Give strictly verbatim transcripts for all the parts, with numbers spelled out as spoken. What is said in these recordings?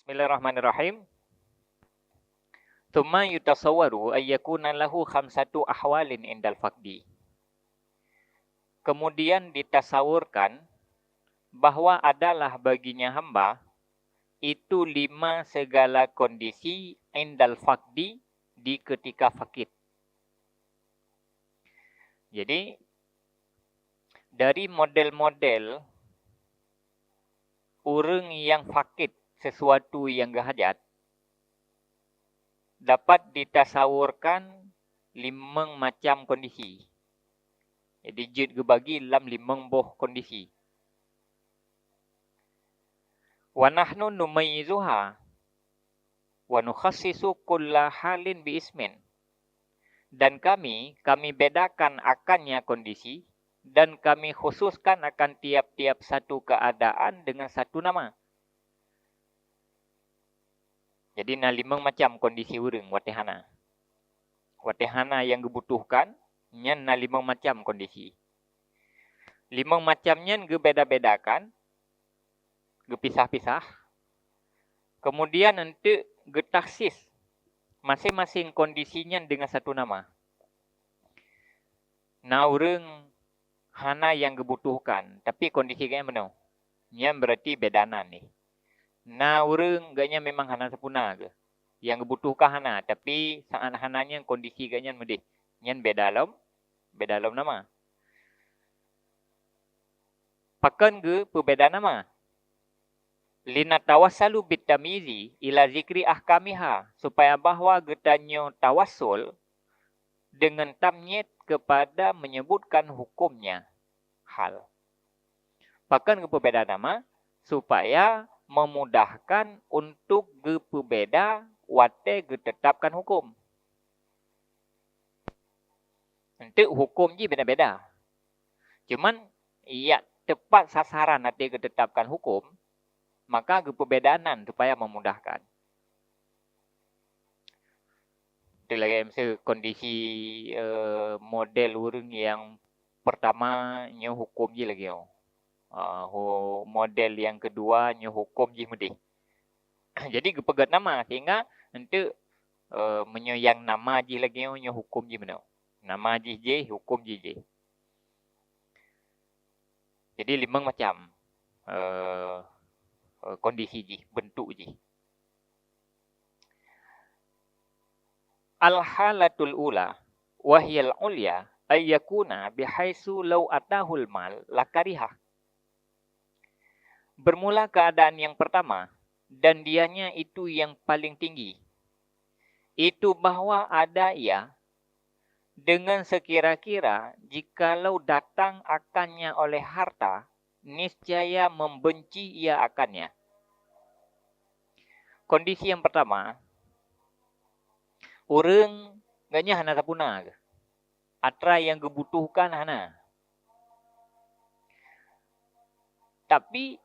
Bismillahirrahmanirrahim. Tsumma yutasawwaru an yakuna lahu khamsatu ahwalin indal faqdi. Kemudian ditasawurkan bahwa adalah baginya hamba itu lima segala kondisi indal faqdi, di ketika fakid. Jadi, dari model-model ureuëng nyang fakid sesuatu nyang geuhajat, dapat ditasawurkan limong macam kondisi. Jadi, jeuet geubagi lam limong boh kondisi. Wa nahnu numayyizuha wa nukhassisu kulla halin bi ismin. Dan kami, kami bedakan akannya kondisi, dan kami khususkan akan tiap-tiap satu keadaan dengan satu nama. Jadi, na limong macam kondisi ureuëng watée hana. Watée hana nyang geubutuhkan, nyan na limong macam kondisi. Limong macam nyan geubeda-bedakan, geupisah-pisah, kemudian eunteuk geutakhsis maséng-maséng kondisi nyan deungon satu nama. Na ureuëng hana nyang geubutuhkan, tapi kondisi geuhnyan meunoe. Nyan beurati beda nan nih. Na ureuëng geuhnyan memang hana sampoereuna geuh. Nyang geubutuhkan hana, tapi saát hana nyan kondisi geuhnyan meudeh. Nyan beda lom, beda lom nama. Pakon geupeubeda nama? Linatawassalu bitamyizi ila zikri ahkamiha, supaya bahwa geutanyoe tawassul deungon tamyiz kepada menyebutkan hukumnya, hal. Pakon geupeubeda nama? Supaya memudahkan untuk geupeubeda watée geutetapkan hukum. Eunteuk hukum jih beda-beda. Cuman, jak teupat sasaran até geutetapkan hukum, maka geupeubeda nan supaya memudahkan. Eunteuk lagée miseue kondisi, eh, model ureuëng nyang pertama nyoe hukum jih lagée nyoe. Ah, hu-, model nyang keudua nyoe hukum jih meudeh. Jadi geupeugét nama sehingga eunteuk, eh, meunyoe nyang nama jih lagée nyoe, nyoe hukum jih meunoe. Nama jih jéh, hukum jih jéh. Jadi limong macam, eh, eh, kondisi jih, beuntuk jih. Al-halatul ula, wa hiyal ulya, ay yakuna bihaitsu law atahul mal lakarihah. Bermula keadaan yang pertama, dan dianya itu yang paling tinggi, itu bahwa ada ia, dengan sekira-kira jikalau datang akannya oleh harta, niscaya membenci ia akannya. Kondisi yang pertama, ureuëng geuhnyan hana sampoereuna geuh. Atra nyang geubutuhkan hana. Tapi,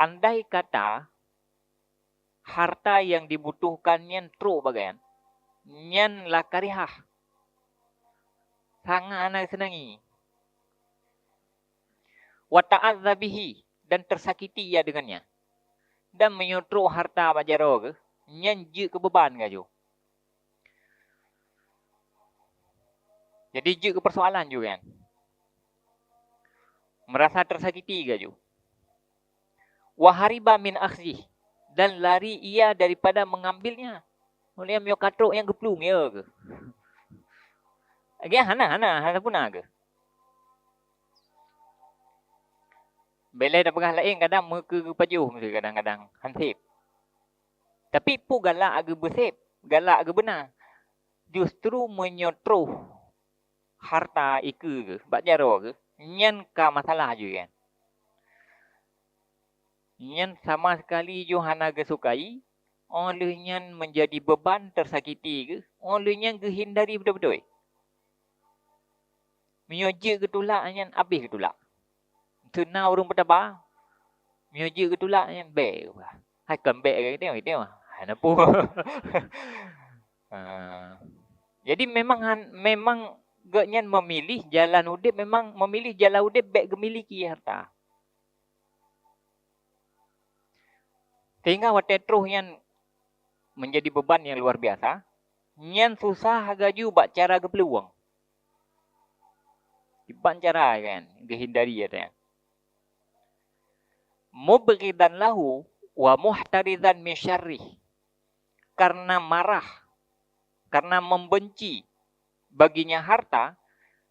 andai kata harta nyang dibutuhkan nyan trok bak geuhnyan, nyan lakarihah, sangat hana geuseunangi. Wa ta'adza bihi, dan tersakiti ia dengan nyan. Dan meunyoe trok harta bak jaroe geuh, nyan jeuet keu beuban geuh. Jadi jeuet keu persoalan ju kan. Merasa tersakiti geuh. Wa hariba min akhzih, dan lari ia daripada mengambilnya. Oleh meunyoe ka trok nyang geuplueng ya geuh. Lagée hana, hana, hana puna geuh. Bèk lé tapeugah laén kadang meukeue geupajoh meusti kadang-kadang han sép. Tapi peue galak geubeusép, galak geubeuna. Justru meunyoe troh harta ikeue geuh bak jaroe geuh, nyan ka masalah jih nyan. Nyan sama sekali jih hana geusukai, óh lheueh nyan meunjadi beuban teusakiti geuh, óh lheueh nyan geuhindari beutôi-beutôi. Meunyoe jeuet geutulak nyan habéh geutulak. Teuna ureuëng peutaba, meunyoe jeuet geutulak nyan bèk. Hai kon bèk geutanyoe, geutanyoe hana peue. Ha. Jadi memang han, memang geuhnyan memilih jalan udép, memang memilih jalan udép bèk geumiliki harta. Sehingga watée troh nyan menjadi beban yang luar biasa, nyan susah gaju bak cara geupeuluwang. Kiban cara kan geuhindari ya. Mubghidan lahu wa muhtaridan min syarrih. Karena marah, karena membenci baginya harta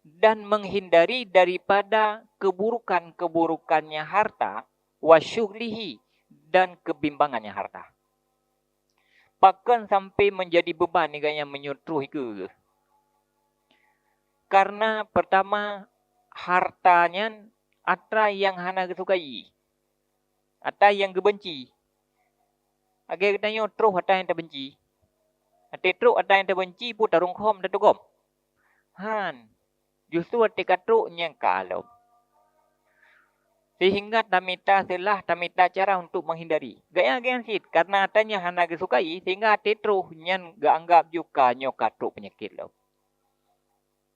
dan menghindari daripada keburukan-keburukannya harta, wa syughlihi, dan kebimbangannya harta. Pakon sampai menjadi beban gaya meunyoe troh ikeue? Karena pertama, harta nyan atra nyang hana geusukai, atra nyang geubenci. Lagée geutanyoe troh atra nyang tabenci. Até troh atra nyang tabenci pun tarungkôm tatugom. Han, justru até ka troh nyang ka lom. Sehingga tamita seulah, tamita cara untuk menghindari. Gaya-gaya cit, karena atra nyang hana geusukai, sehingga até troh nyan geuanggap juga nyoe ka troh peunyakét lom.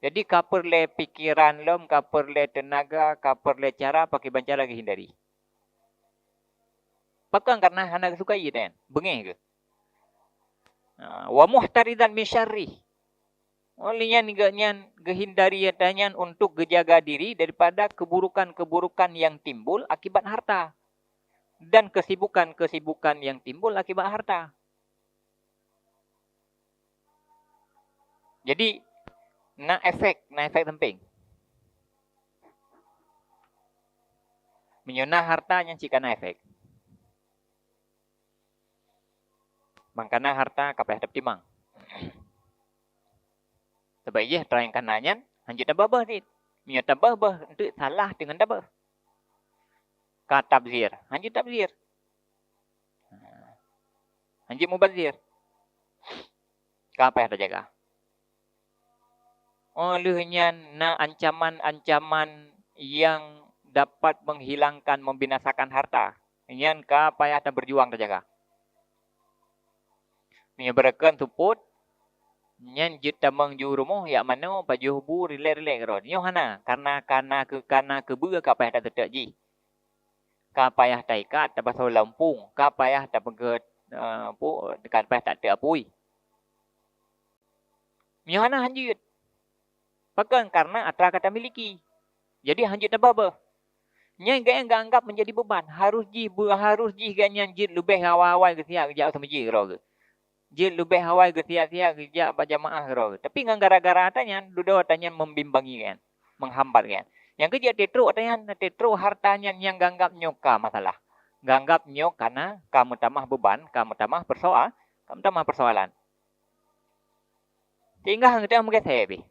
Jadi ka peureulée pikeran lom, ka peureulée teunaga, ka peureulée cara pakriban cara geuhindari. Pakon karena hana geusukai dan beungéh geuh. Ha, wa muhtaridan min syarrih. Oleh nyan geuhnyan geuhindari atra nyan untuk geujaga diri daripada keburukan-keburukan yang timbul akibat harta dan kesibukan-kesibukan yang timbul akibat harta. Jadi na efek, na efek samping. Meunyoe na harta nyan cit ka na efek. Mangkana harta ka payah tapeutimang. Sabab jih atra nyang kana nyan hanjeuet tabah-bah cit. Meunyoe tabah-bah, enteuk salah deungon tabah. Ka tabzir, hanjeuet tabzir. Hanjeuet mubazir. Ka payah tajaga. Óh lheueh nyan na ancaman-ancaman nyang dapat menghilangkan, membinasakan harta. Nyan ka payah tabeujuang tajaga. Meunyoe beureukan seupôt, nyan jeuet tamong ju rumoh jak manoe, pajoh bu, rilek-rilek keudroe. Nyoe hana, karena, karena keu-, karena keubeue ka payah tateutek jih. Ka payah taikat, tapasoe lampung, ka payah tapeugét, eh, pu-, ka payah tateuk apui. Meunyoe hana hanjeuet. Pakon? Karena atra ka tamiliki. Jadi hanjeuet tabah-bah. Nyan gobnyan geuanggap menjadi beban. Harus jih beu-, harus jih gobnyan jeuet leubeh awai-awai geusiap geujak u seumeujid keudroe geuh. Jeuet leubeh awai geusiap-siap geujak bak jamaah keudroe geuh. Tapi ngon gara-gara atra nyan, dudoe atra nyan membimbangi gobnyan, menghambat gobnyan. Nyang keujeuet até trok atra nyan, até trok harta nyan nyang geuanggap nyoe ka masalah. Geuanggap nyoe kana ka meutamah beban, ka meutamah persoal-, ka meutamah persoalan. Sehingga han geutanyoe meugeusé pih.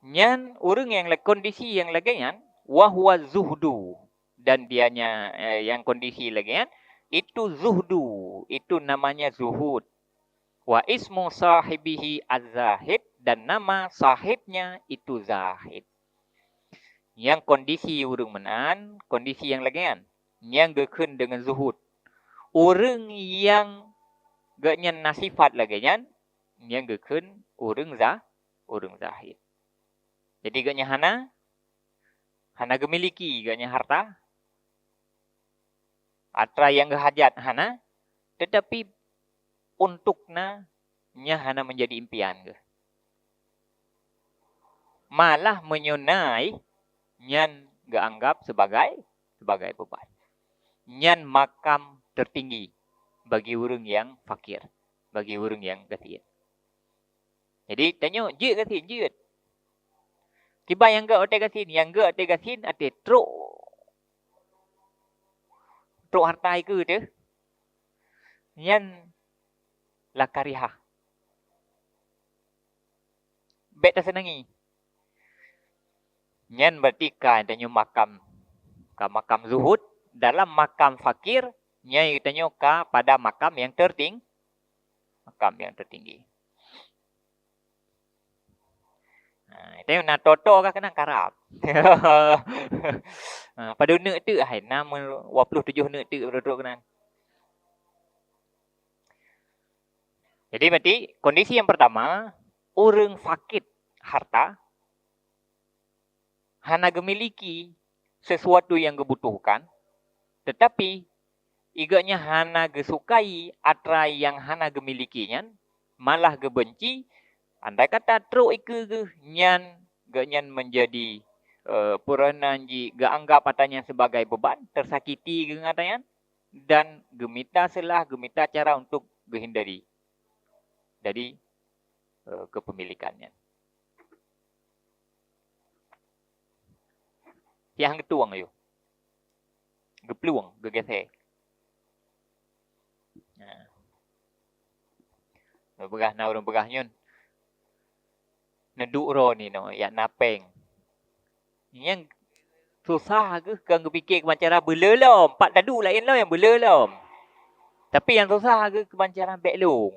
Nyan ureuëng nyang la-, kondisi nyang lagée nyan, wa huwa zuhdu. Dan dianya, eh, nyang kondisi lagée nyan, itu zuhdu, itu namanya zuhud. Wa ismu sahibihi az-zahid, dan nama sahibnya itu zahid. Nyang kondisi ureuëng meunan, kondisi nyang lagée nyan, nyang geukheun deungon zuhud. Ureuëng nyang gobnyan na sifat lagée nyan, nyang geukheun ureuëng za-, ureuëng zahid. Jadi gobnyan hana, hana geumiliki gobnyan harta, atra nyang geuhajat hana, teutapi untuk na nyan hana menjadi impian geuh. Malah meunyoe na, nyan geuanggap sebagai, sebagai beban. Nyan makam tertinggi bagi ureuëng nyang fakir, bagi ureuëng nyang gasien. Jadi tanyoe jeuet gasien, jeuet. Kiban nyang gét até gasien, nyang gét até gasien até trok, trok harta ikeue teuh. Nyan la karihah. Bék taseunangi. Nyan berarti ka tanyoe makam, ka makam zuhud, dalam makam fakir, nyan tanyoe ka pada makam yang terting-, makam yang tertinggi. Ha, tanyoe na toto ka keunan karab. Ha, padub neuk teuk hai, na me-, dua puluh tujoh neuk teuk padub neuk keunan. Jadi berarti kondisi yang pertama, ureuëng sakét harta, hana geumiliki sesuatu yang geubutuhkan, Teutapi, i geuh nyan hana geusukai atra nyang hana geumiliki nyan, malah geubeunci, andai kata trok i keue geuh nyan, geuh nyan meunjadi, eh, peureunan jih geuanggap atra nyan sibagai beuban, teusakiti geuh ngon atra nyan, dan geumita seulah, geumita cara untuk geuhindari dari, eh, keupeumilékan nyan. Siang geutueng ayue. Geuplueng, geugeusé. Nah. Neupeugah na ureuëng peugah nyoe, neuduek droe ninoe, jak na péng. Nyang susah geuh kon geupike keumancara beuleu lom, pat taduek laén lom nyang beuleu lom. Tapi nyang susah geuh keumancara bék lông.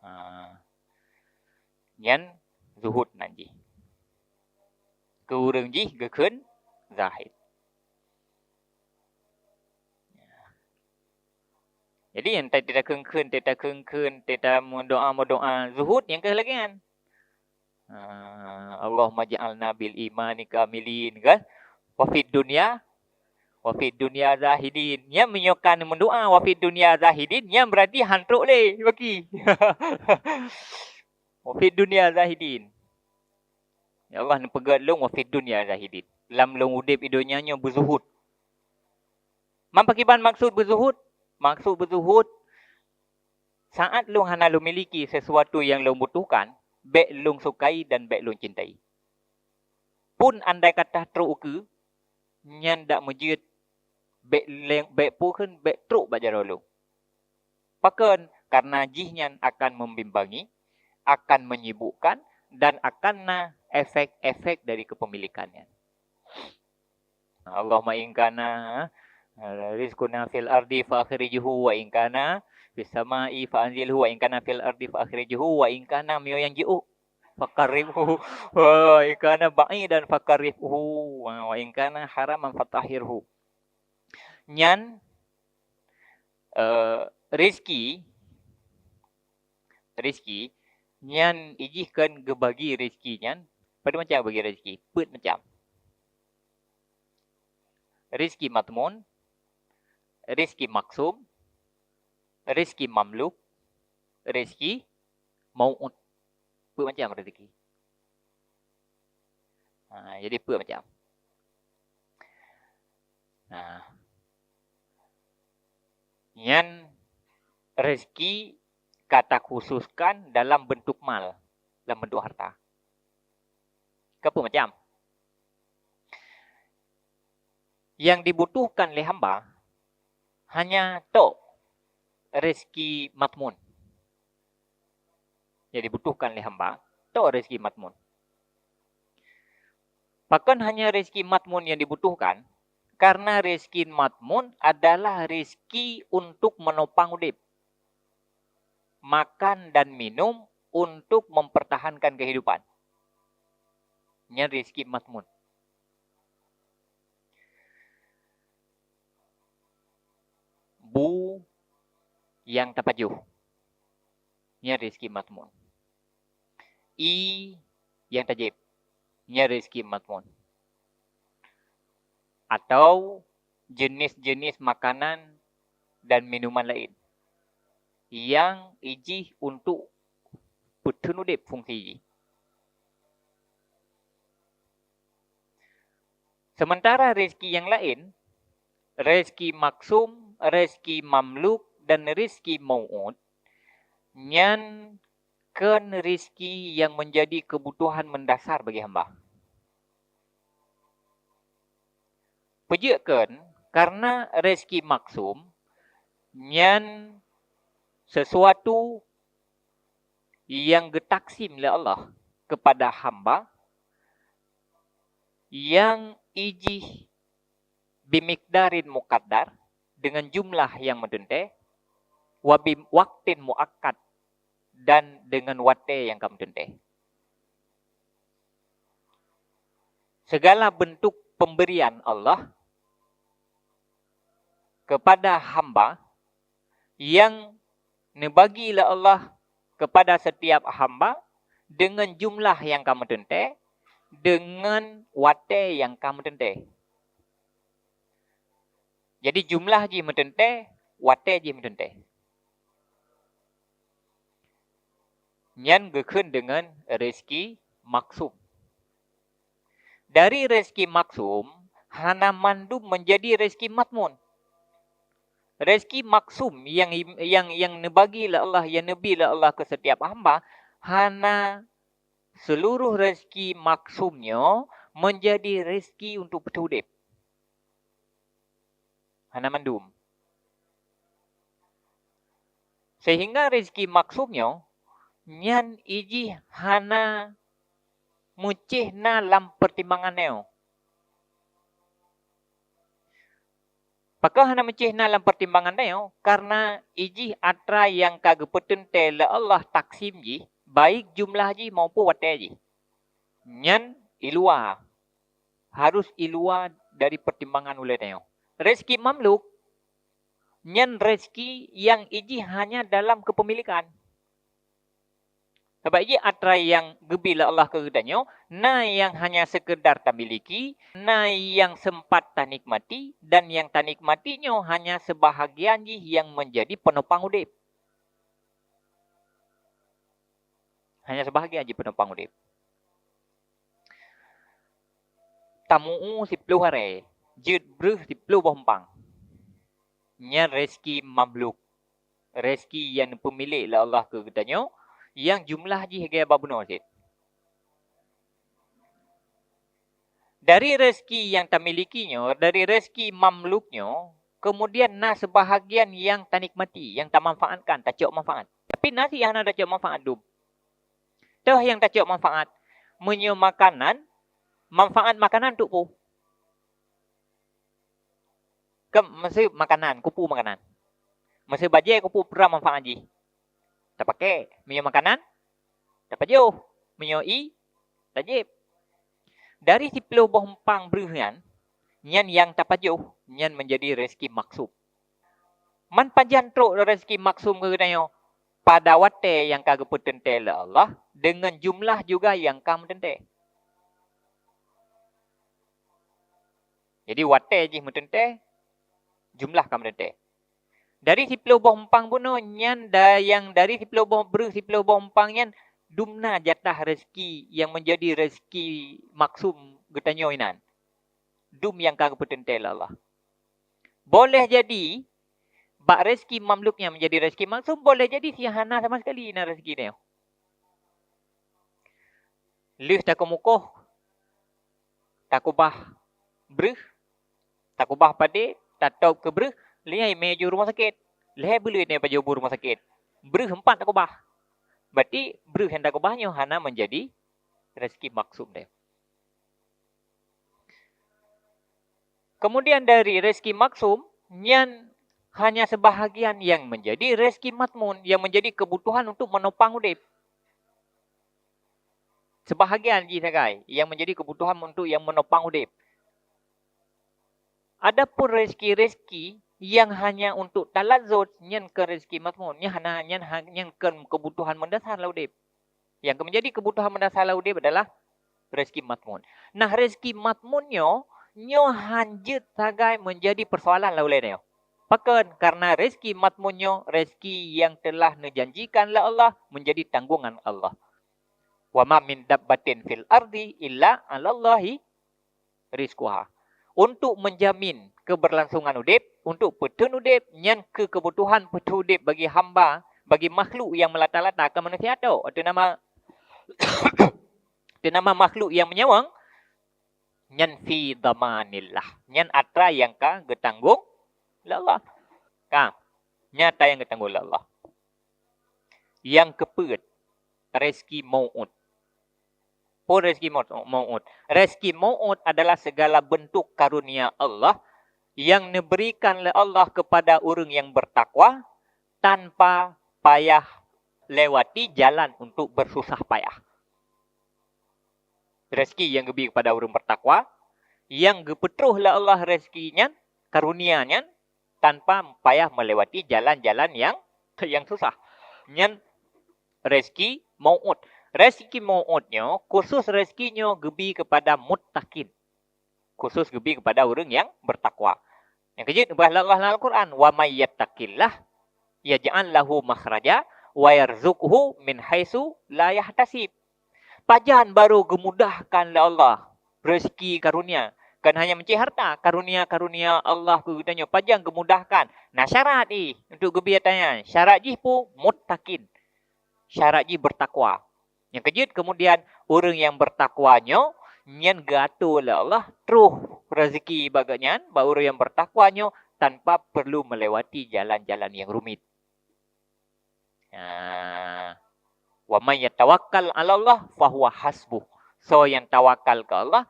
Ha. Nyan zuhud nan jih. Keu ureuëng jih geukheun zahid. Jadi nyang ta-, teuta kheun-kheun, teuta kheun-kheun, teuta meudoa-meudoa zuhud nyang keuh lagée nyan. Ah, Allahumma ja'alna bil imani kamilin, kan? Wa fid dunya, wa fid dunya zahidin. Nyan meunyoe ka meudoa wa fid dunya zahidin, nyan berarti han trok lé baki. Wa fid dunya zahidin. Ya Allah, neupeugét lôn wa fid dunya zahidin. Lam lôn udeb i donya nyoe beuzuhud. Man pakriban maksud beuzuhud? Maksud beuzuhud, saat lôn hana lôn miliki sesuatu nyang lôn butuhkan, bék lôn sukai dan bék lôn cintai. Pun andai kata trok ukeue, nyan dak meujeuet bék leng, bék peue kheun, bék trok bak jaroe lôn. Pakon? Karena jih nyan akan membimbangi, akan menyibukkan, dan akan na efek-efek dari kepemilikan nyan. Allahumma in kana, eh, rizquna fil ardi fa akhrijhu, wa in kana fis sama'i fa anzilhu, wa in kana fil ardi fa akhrijhu, wa in kana miyueng jiôh fa qarribhu, wa in kana ba'idan fa qarribhu, wa in kana haraman fa tahhirhu. Nyan, eh, rizki, rizki nyan ijih kon geubagi rizki nyan, padum macam bagi rizki, peuet macam. Rizki madhmun, rizki maksum, rizki mamluk, rizki mau'ud. Peuet macam rizki. Ha, jadi peuet macam. Nah, nyan rezeki ka takhususkan dalam bentuk mal, dalam bentuk harta. Keu peue macam? Nyang dibutuhkan lé hamba hanya tok rezeki madhmun. Nyang dibutuhkan lé hamba tok rezeki madhmun. Pakon hanya rezeki madhmun nyang dibutuhkan? Karena rezeki madhmun adalah rezeki untuk menopang udeb, makan dan minum untuk mempertahankan kehidupan. Nyan rezeki madhmun. Bu nyang tapajoh, nyan rezeki madhmun. Ie nyang tajieb, nyan rezeki madhmun. Atau jenis-jenis makanan dan minuman laén nyang ijih untuk peutheun udeb fungsi jih. Sementara rezeki nyang laén, rezeki maksum, rezeki mamluk, dan rezeki mau'ud, nyan kon rezeki nyang menjadi kebutuhan mendasar bagi hamba. Peue jeuet kon? Karena rezeki maksum nyan sesuatu nyang geutaksim lé Allah kepada hamba, nyang ijih bimiqdarin muqaddar, dengan jumlah nyang meuteuntée, wa biwaqtin muaqqat, dan dengan watée nyang ka meuteuntée. Segala bentuk pemberian Allah kepada hamba nyang neubagi lé Allah kepada setiap hamba dengan jumlah nyang ka meuteuntée, dengan watée nyang ka meuteuntée. Jadi jumlah jih meuteuntée, watée jih meuteuntée. Nyan geukheun deungon rezeki maksum. Dari rezeki maksum, hana mandum menjadi rezeki madmun. Rezeki maksum yang, yang, yang neubagi lé Allah, yang neubi lé Allah keu setiap hamba, hana seluruh rezeki maksum nyoe menjadi rezeki untuk peuteudeb. Hana mandum. Sehingga rezeki maksum nyoe, nyan ijih hana meucéh na lam pertimbangan nyoe. Pakon hana meucéh na lam pertimbangan nyoe? Karena ijih atra nyang ka geupeuteuntée lé Allah taksim jih, baik jumlah jih maupun watée jih. Nyan i luwa, harus i luwa dari pertimbangan ulée tanyoe. Rezeki mamluk, nyan rezeki nyang ijih hanya dalam kepemilikan. Sabab ijih atra nyang geubi lé Allah keu geutanyoe, na nyang hanya sekedar tamiliki, na nyang sempat tanikmati, dan nyang tanikmati nyoe hanya sebahagian jih nyang menjadi peunopang udeb. Hanya sebahagian jih peunopang udeb. Tamu'u siploh arée, jeuet breuh siploh boh umpang. Nyan rezeki mamluk, rezeki nyang neupeumilék lé Allah keu geutanyoe, nyang jumlah jih lagée bak bunoe cit. Dari rezeki nyang tamiliki nyoe, dari rezeki mamluk nyoe, kemudian na seubahagian nyang tanikmati, nyang tamanfaatkan, tacok manfaat. Tapi na cit hana tacok manfaat dum. Toh nyang tacok manfaat, meunyoe makanan, manfaat makanan untuk peue? Kan meuseu makanan, keupeue makanan? Meuseu bajée, keupeue peue manfaat jih? Tapaké. Meunyoe makanan, tapajoh. Meunyoe ié, tajieb. Dari siploh boh umpang breuh nyan, nyan nyang tapajoh, nyan menjadi rezeki maksum. Man pajan trok rezeki maksum keu geutanyoe? Pada watée nyang ka geupeuteuntée lé Allah, deungon jumlah juga nyang ka meuteuntée. Jadi watée jih meuteuntée, jumlah ka meuteuntée. Dari siploh boh umpang bunoe nyan, da-, nyang dari siploh boh breuh, siploh boh umpang nyan, dum na jatah rezeki nyang menjadi rezeki maksum geutanyoe inan. Dum nyang ka geupeuteuntée lé Allah. Boleh jadi, bak rezeki mamluk nyan menjadi rezeki maksum, boleh jadi si hana sama sekali na rezeki nyoe. Lheueh takeumukoh, takubah breuh, takubah padé, tatôb keu breuh, lheueh imé ju rumoh sakét. Lhée buleuen nyan pajoh bu rumoh sakét. Breuh empat takubah. Berarti breuh nyang takubah nyoe hana menjadi rezeki maksum deh. Kemudian dari rezeki maksum, nyan hanya sebahagian yang menjadi rezeki madmun, yang menjadi kebutuhan untuk menopang udeb. Sebahagian jih sagai yang menjadi kebutuhan untuk yang menopang udeb. Adapun rezeki-rezeki yang hanya untuk talazot, nyan keu rezeki madmun, nyan hana, nyan ha-, nyan keu kebutuhan mendasar lam udeb. Yang menjadi kebutuhan mendasar lam udeb adalah rezeki madmun. Nah, rezeki madmun nyoe, nyoe hanjeuet sagai menjadi persoalan lam ulée nyoe. Pakon? Karena rezeki madmun nyoe rezeki yang telah neujanjikan lé Allah, menjadi tanggungan Allah. "Wa ma min dabbatin fil ardi illa 'alallahi rizquha." Untuk menjamin keberlangsungan udeb, untuk peuteun udeb, nyan keu kebutuhan peuteun udeb bagi hamba, bagi makhluk nyang meulata-lata, keu manusia tok, atau nama, atau nama makhluk nyang meunyaweung, nyan fi dhamanillah. Nyan atra nyang ka geutanggong lé Allah. Ka, nyan atra nyang geutanggong lé Allah. Nyang keupeuet, rezeki mau'ud. Peue rezeki mau-, mau'ud? Rezeki mau'ud adalah segala bentuk karunia Allah yang neuberikan lé Allah kepada ureuëng yang bertakwa tanpa payah lewati jalan untuk bersusah payah. Rezeki yang geubi kepada ureuëng bertakwa, yang geupeutroh lé Allah rezeki nyan, karunia nyan, tanpa payah melewati jalan-jalan yang, yang susah. Nyan rezeki mau'ud. Rezeki mau'ud nyoe, khusus rezeki nyoe geubi kepada muttaqin. Khusus geubi kepada ureuëng yang bertakwa. Nyang keujeuet, peugah Allah lam Al-Quran, "Wa may yattaqillah yaj'al lahu makhraja wa yarzuqhu min haitsu la yahtasib." Pajan barô geumudahkan lé Allah rezeki karunia. Kon hanya meucit harta, karunia-karunia Allah keu geutanyoe pajan geumudahkan. Na syarat jih untuk geubri ata nyan. Syarat jih peue? Muttaqin. Syarat jih beutakwa. Nyang keujeuet keumudian, ureuëng nyang beutakwa nyoe, nyan geuatoe lé Allah troh rezeki bak geuhnyan, bak ureuëng nyang beutakwa nyoe tanpa peurlu meulewati jalan-jalan nyang rumit. Nah, "Wa may yatawakkal 'alallah fahuwa hasbuh." Soe nyang tawakal keu Allah,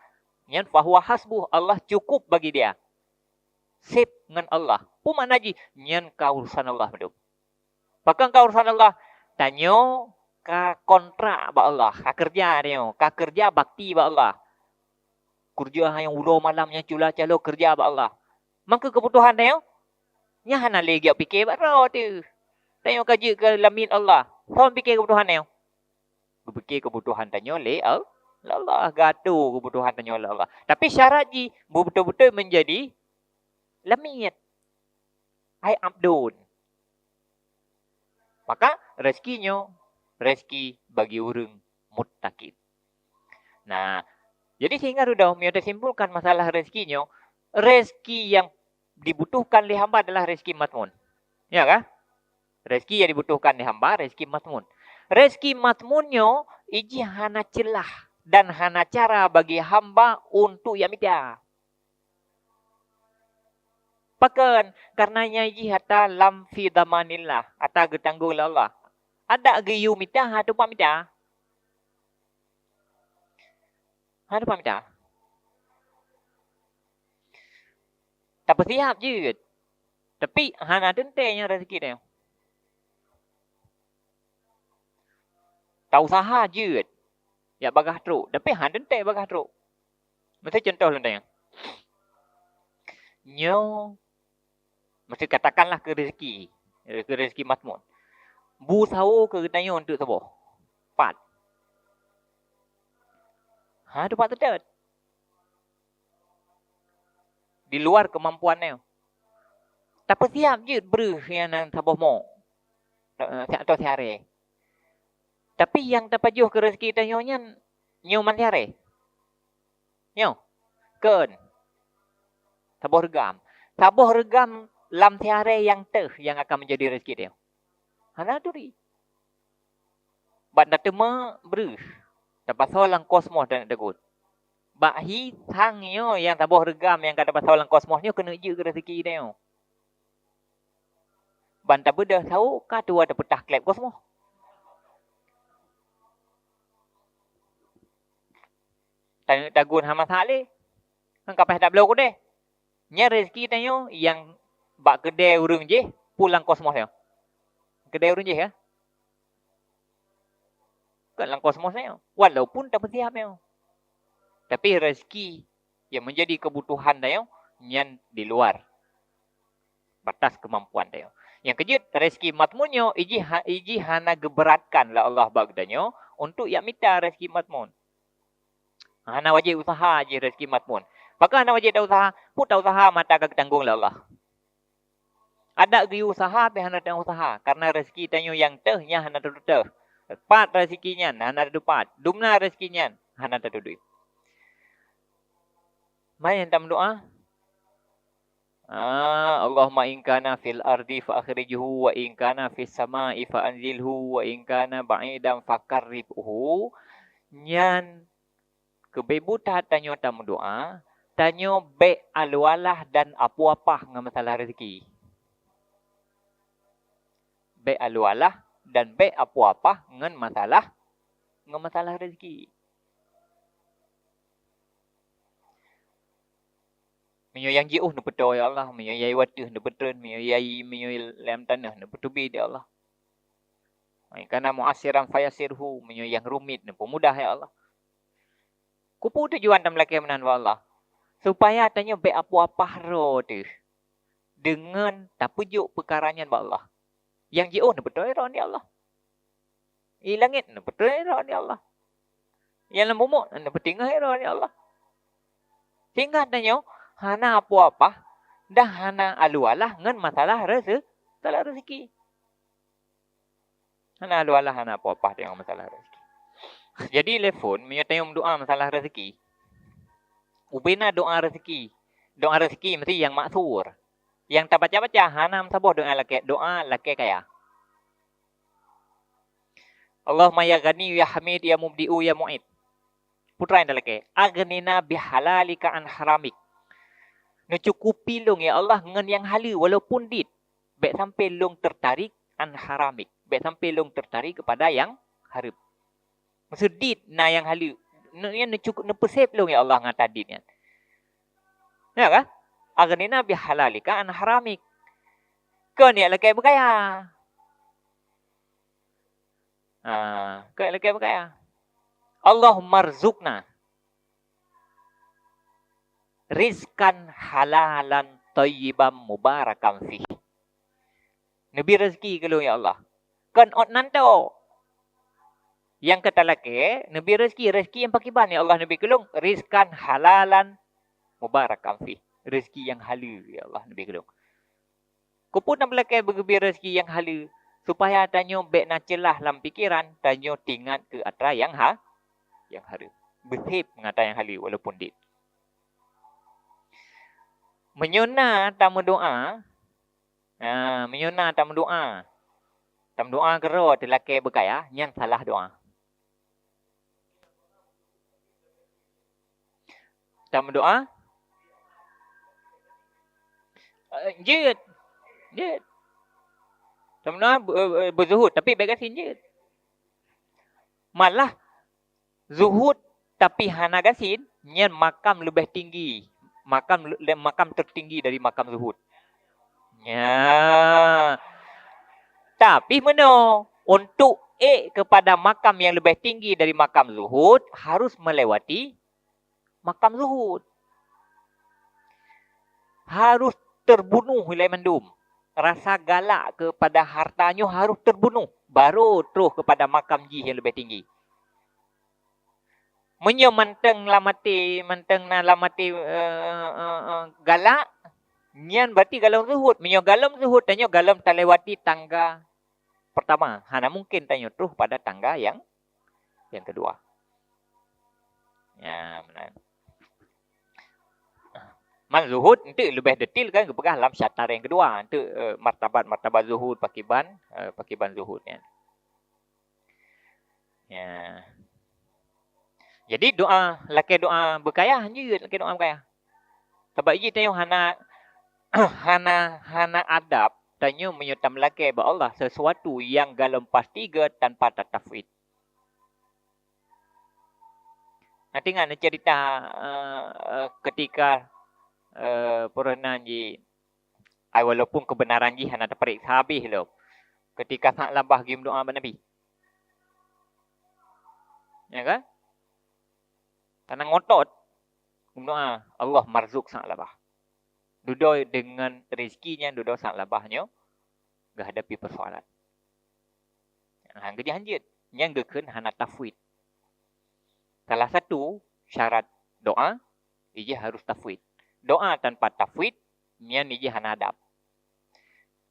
nyan fahuwa hasbuh, Allah cukup bagi dia. Seb ngon Allah. Peue makna jih? Nyan ka urusan Allah mandum. Pakon ka urusan Allah? Tanyoe ka kontrak bak Allah, ka keureuja tanyoe, ka keureuja bakti bak Allah. Keureuja nyang uroe malam, nyang cula calo keureuja bak Allah. Mangkeu keubutuhan tanyoe, nyan hana lé geupike bak droe teuh. Tanyoe ka jeuet keu lamiet Allah. Soe pike keubutuhan tanyoe? Geupike keubutuhan tanyoe lé Al-, lé Allah, geuatoe keubutuhan tanyoe lé Allah. Tapi syarat jih beubeutôi-beutôi meunjadi lamiet. Ai abdun. Maka rezeki nyoe rezeki bagi ureuëng muttaqin. Nah, jadi sehingga dudoe meunyoe tasimpulkan masalah rezeki nyoe, rezeki nyang dibutuhkan lé hamba adalah rezeki mazmun. Ya kah? Rezeki nyang dibutuhkan lé hamba rezeki mazmun. Rezeki mazmun nyoe ijih hana ceulah dan hana cara bagi hamba untuk jak mita. Pakon? Kareuna nyan jih ata lam fi dhamanillah, ata geutanggong lé Allah. Adak geuyue mita, hana teumpat mita. Hana teumpat mita. Tapeusiab jeuet. Tapi hana teuntée nyan rezeki teuh. Tausaha jeuet, jak bagaih trok, tapi hana teuntée bagaih trok. Miseu contoh lôn tanyong. Nyoe, miseu katakanlah keu rezeki, keu rezeki mazmun. Bu sawo keu geutanyoe untuk saboh. Pat. Hana teumpat teutot. Di luar keumampuan nyoe. Tapeusiab jeuet breueh nyang saboh mok, eh, atau siharée. Tapi nyang tapajoh keu rezeki tanyoe nyan nyoe man siharée. Nyoe, kon. Saboh reugam. Saboh reugam lam siharée nyang teuh nyang akan menjadi rezeki tanyoe. Hana turi. Ban tateumé breueh, tapasoe lam kosmos dan tagut. Bak hi sang nyoe nyang saboh reugam nyang ka tapasoe lam kosmos nyoe keuneuk jeuet keu rezeki tanyoe. Ban tabeudôh sawo ka tuwoe tapeutah kleb kosmos. Taneuk tagun hana masak lé. Ngon kapeh tabloe keudeh. Nyan rezeki tanyoe nyang bak keudè ureuëng jih peue lam kosmos nyoe. Keudè ureuëng jih, ya. Kon lam kosmos nyoe. Walaupun tapeusiab nyoe. Tapi rezeki nyang menjadi kebutuhan tanyoe nyan di luar batas kemampuan tanyoe. Nyang keujeuet, rezeki mazmun nyoe ijih ha-, ijih hana geuberatkan lé Allah bak geutanyoe untuk jak mita rezeki mazmun. Hana wajéb useuha jih rezeki mazmun. Pakon hana wajéb tausaha? Peue tausaha mata ka geutanggong lé Allah. Adak geuyue useuha pih hana teuusaha, kareuna rezeki tanyoe nyang teuh nyan hana teututoh. Pat rezeki nyan hana teupat, dumna rezeki nyan hana teututoh. Mari tameudoá. Ah, Allahumma in kana fil ardi fa akhrijhu, wa in kana fis sama'i fa anzilhu, wa in kana ba'idan fa qarribhu. Nyan keubeubeutat tanyoe tameudoá, tanyoe bék alu alah dan apu apah ngon masalah rezeki. Bék alu alah dan bék apu apah ngon masalah, ngon masalah rezeki. Meunyoe nyang jiôh neupeutoe, ya Allah, meunyoe yai wateuh neupeutreun, meunyoe yai, meunyoe lam tanoh neupeuteubiet, ya Allah. Wa in kana mu'assiran fayassirhu, meunyoe nyang rumit neupeumudah, ya Allah. Keupeue tujuan tameulakée meunan bak Allah? Supaya tanyoe bék apu apah droe teuh deungon tapeujok peukara nyan bak Allah. Nyang jiôh neupeutoe droe, ya Allah. I langét neupeutoe droe, ya Allah. Nyang lam bumoe neupeutinggai droe, ya Allah. Sehingga tanyoe hana apu apah Dah hana alu alah ngon masalah reze-, masalah rezeki. Hana alu alah, hana apa-apa deungon masalah rezeki. Jadi lé phon, meunyoe tanyoe meudoa masalah rezeki, ubena doa rezeki. Doa rezeki mesti nyang maksur. Nyang tabaca-baca hana meusaboh doa lakée, doa lakée kaya. Allahumma ya Ghani ya Hamid ya Mubdi'u ya Mu'id. Peue treuk nyang talakée, "Aghnina bihalalika an haramik." Neucukupi lôn, ya Allah, ngon nyang haleue, walaupun dit. Bék sampai lôn tertarik an haramik. Bék sampai lôn tertarik kepada nyang hareuem. Maksud dit na nyang haleue. Neu-, nyan neucukup, neupeusép lôn, ya Allah, ngon ata dit nyan. Ya kan? "Aghnina bihalalika an haramik." Kon nyang lakée beukaya. Ha, kon nyang lakée beukaya. "Allahummarzuqna rizqan halalan thayyiban mubarakan fih." Neubi rezeki keu lôn, ya Allah. Kon ot nan tok. Nyang ka talakée, neubi rezeki, rezeki nyang pakriban, ya Allah, neubi keu lôn, rizqan halalan mubarakan fih. Rezeki nyang haleue, ya Allah, neubi keu lôn. Keupeue na beulakée beugeubri rezeki nyang haleue, supaya tanyoe bék na ceulah lam pikeran, tanyoe teuingat keu atra nyang ha-, nyang hareuem. Beusép ngon atra nyang haleue walaupun dit. Meunyoe na tameudoa, ha, meunyoe na tameudoa, tameudoa keudroe teulakée beukaya, nyan salah doa. Tameudoa? Eh, jeuet. Jeuet. Tameudoa be-, eh, beuzuhud, tapi bék gasien, jeuet. Malah zuhud tapi hana gasien, nyan makam leubeh tinggi. Makam le-, le-, makam tertinggi dari makam zuhud. Ya. Tapi meunoe, untuk ék kepada makam yang lebih tinggi dari makam zuhud, harus melewati makam zuhud. Harus terbunuh ilée mandum. Rasa galak kepada harta nyoe harus terbunuh, baru troh kepada makam jih yang lebih tinggi. Meunyoe mantong lam até, mantong na lam até, eh, eh, eh, galak, nyan berarti golom zuhud. Meunyoe golom zuhud, tanyoe golom talewati tangga pertama. Hana mungkin tanyoe troh pada tangga yang, yang kedua. Ya, meunan. Man zuhud, enteuk leubeh detail kan geupeugah lam chapter yang kedua. Enteuk, eh, martabat-martabat zuhud, pakiban, eh, pakiban zuhud nyan. Ya. Jadi doa, lakée doa beukaya, hanjeuet lakée doa beukaya. Sabab jih tanyoe hana, hana, hana adab, tanyoe meunyoe tameulakée bak Allah sesuatu nyang golom pasti gét tanpa tatafwid. Nah, teuingat neucerita, eh, eh, ketika, eh, peureunah jih, ai, walaupun kebenaran jih hana tapareksa habéh lom. Ketika Sa'labah geumeudoa bak Nabi. Ya kan? Karena ngotot geumeudoa, "Allah marzuq Sa'labah." Dudoe deungon rezeki nyan, dudoe Sa'labah nyoe geuhadapi persoalan. Nah, geujak hanjeuet, nyan geukheun hana tafwid. Salah satu syarat doa, ijih harus tafwid. Doa tanpa tafwid, nyan ijih hana adab.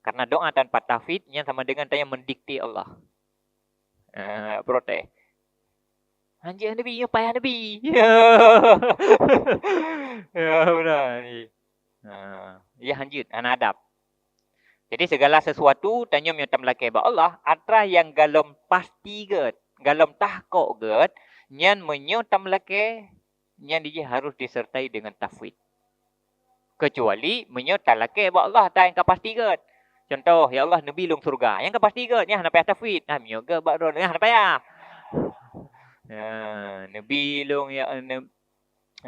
Karena doa tanpa tafwid, nyan sama dengan tanyoe mendikte Allah. Ah, protes. Hanjeuet Nabi, nyoe payah Nabi. Ya, beuna. Ah, ya hanjeuet, hana adab. Jadi, segala sesuatu tanyoe meunyoe tameulakée bak Allah, atra nyang golom pasti gét, golom tahkok gét, nyan meunyoe tameulakée, nyan dijih harus disertai dengan tafwid. Kecuali meunyoe talakée bak Allah atra nyang ka pasti gét. Contoh, "Ya Allah, neubi lôn syeuruga." Nyan ka pasti gét, nyan hana payah tafwid. Nah, meunyoe gét bak droe, nyan hana payah. Nah, neubi lôn, ya, neu-,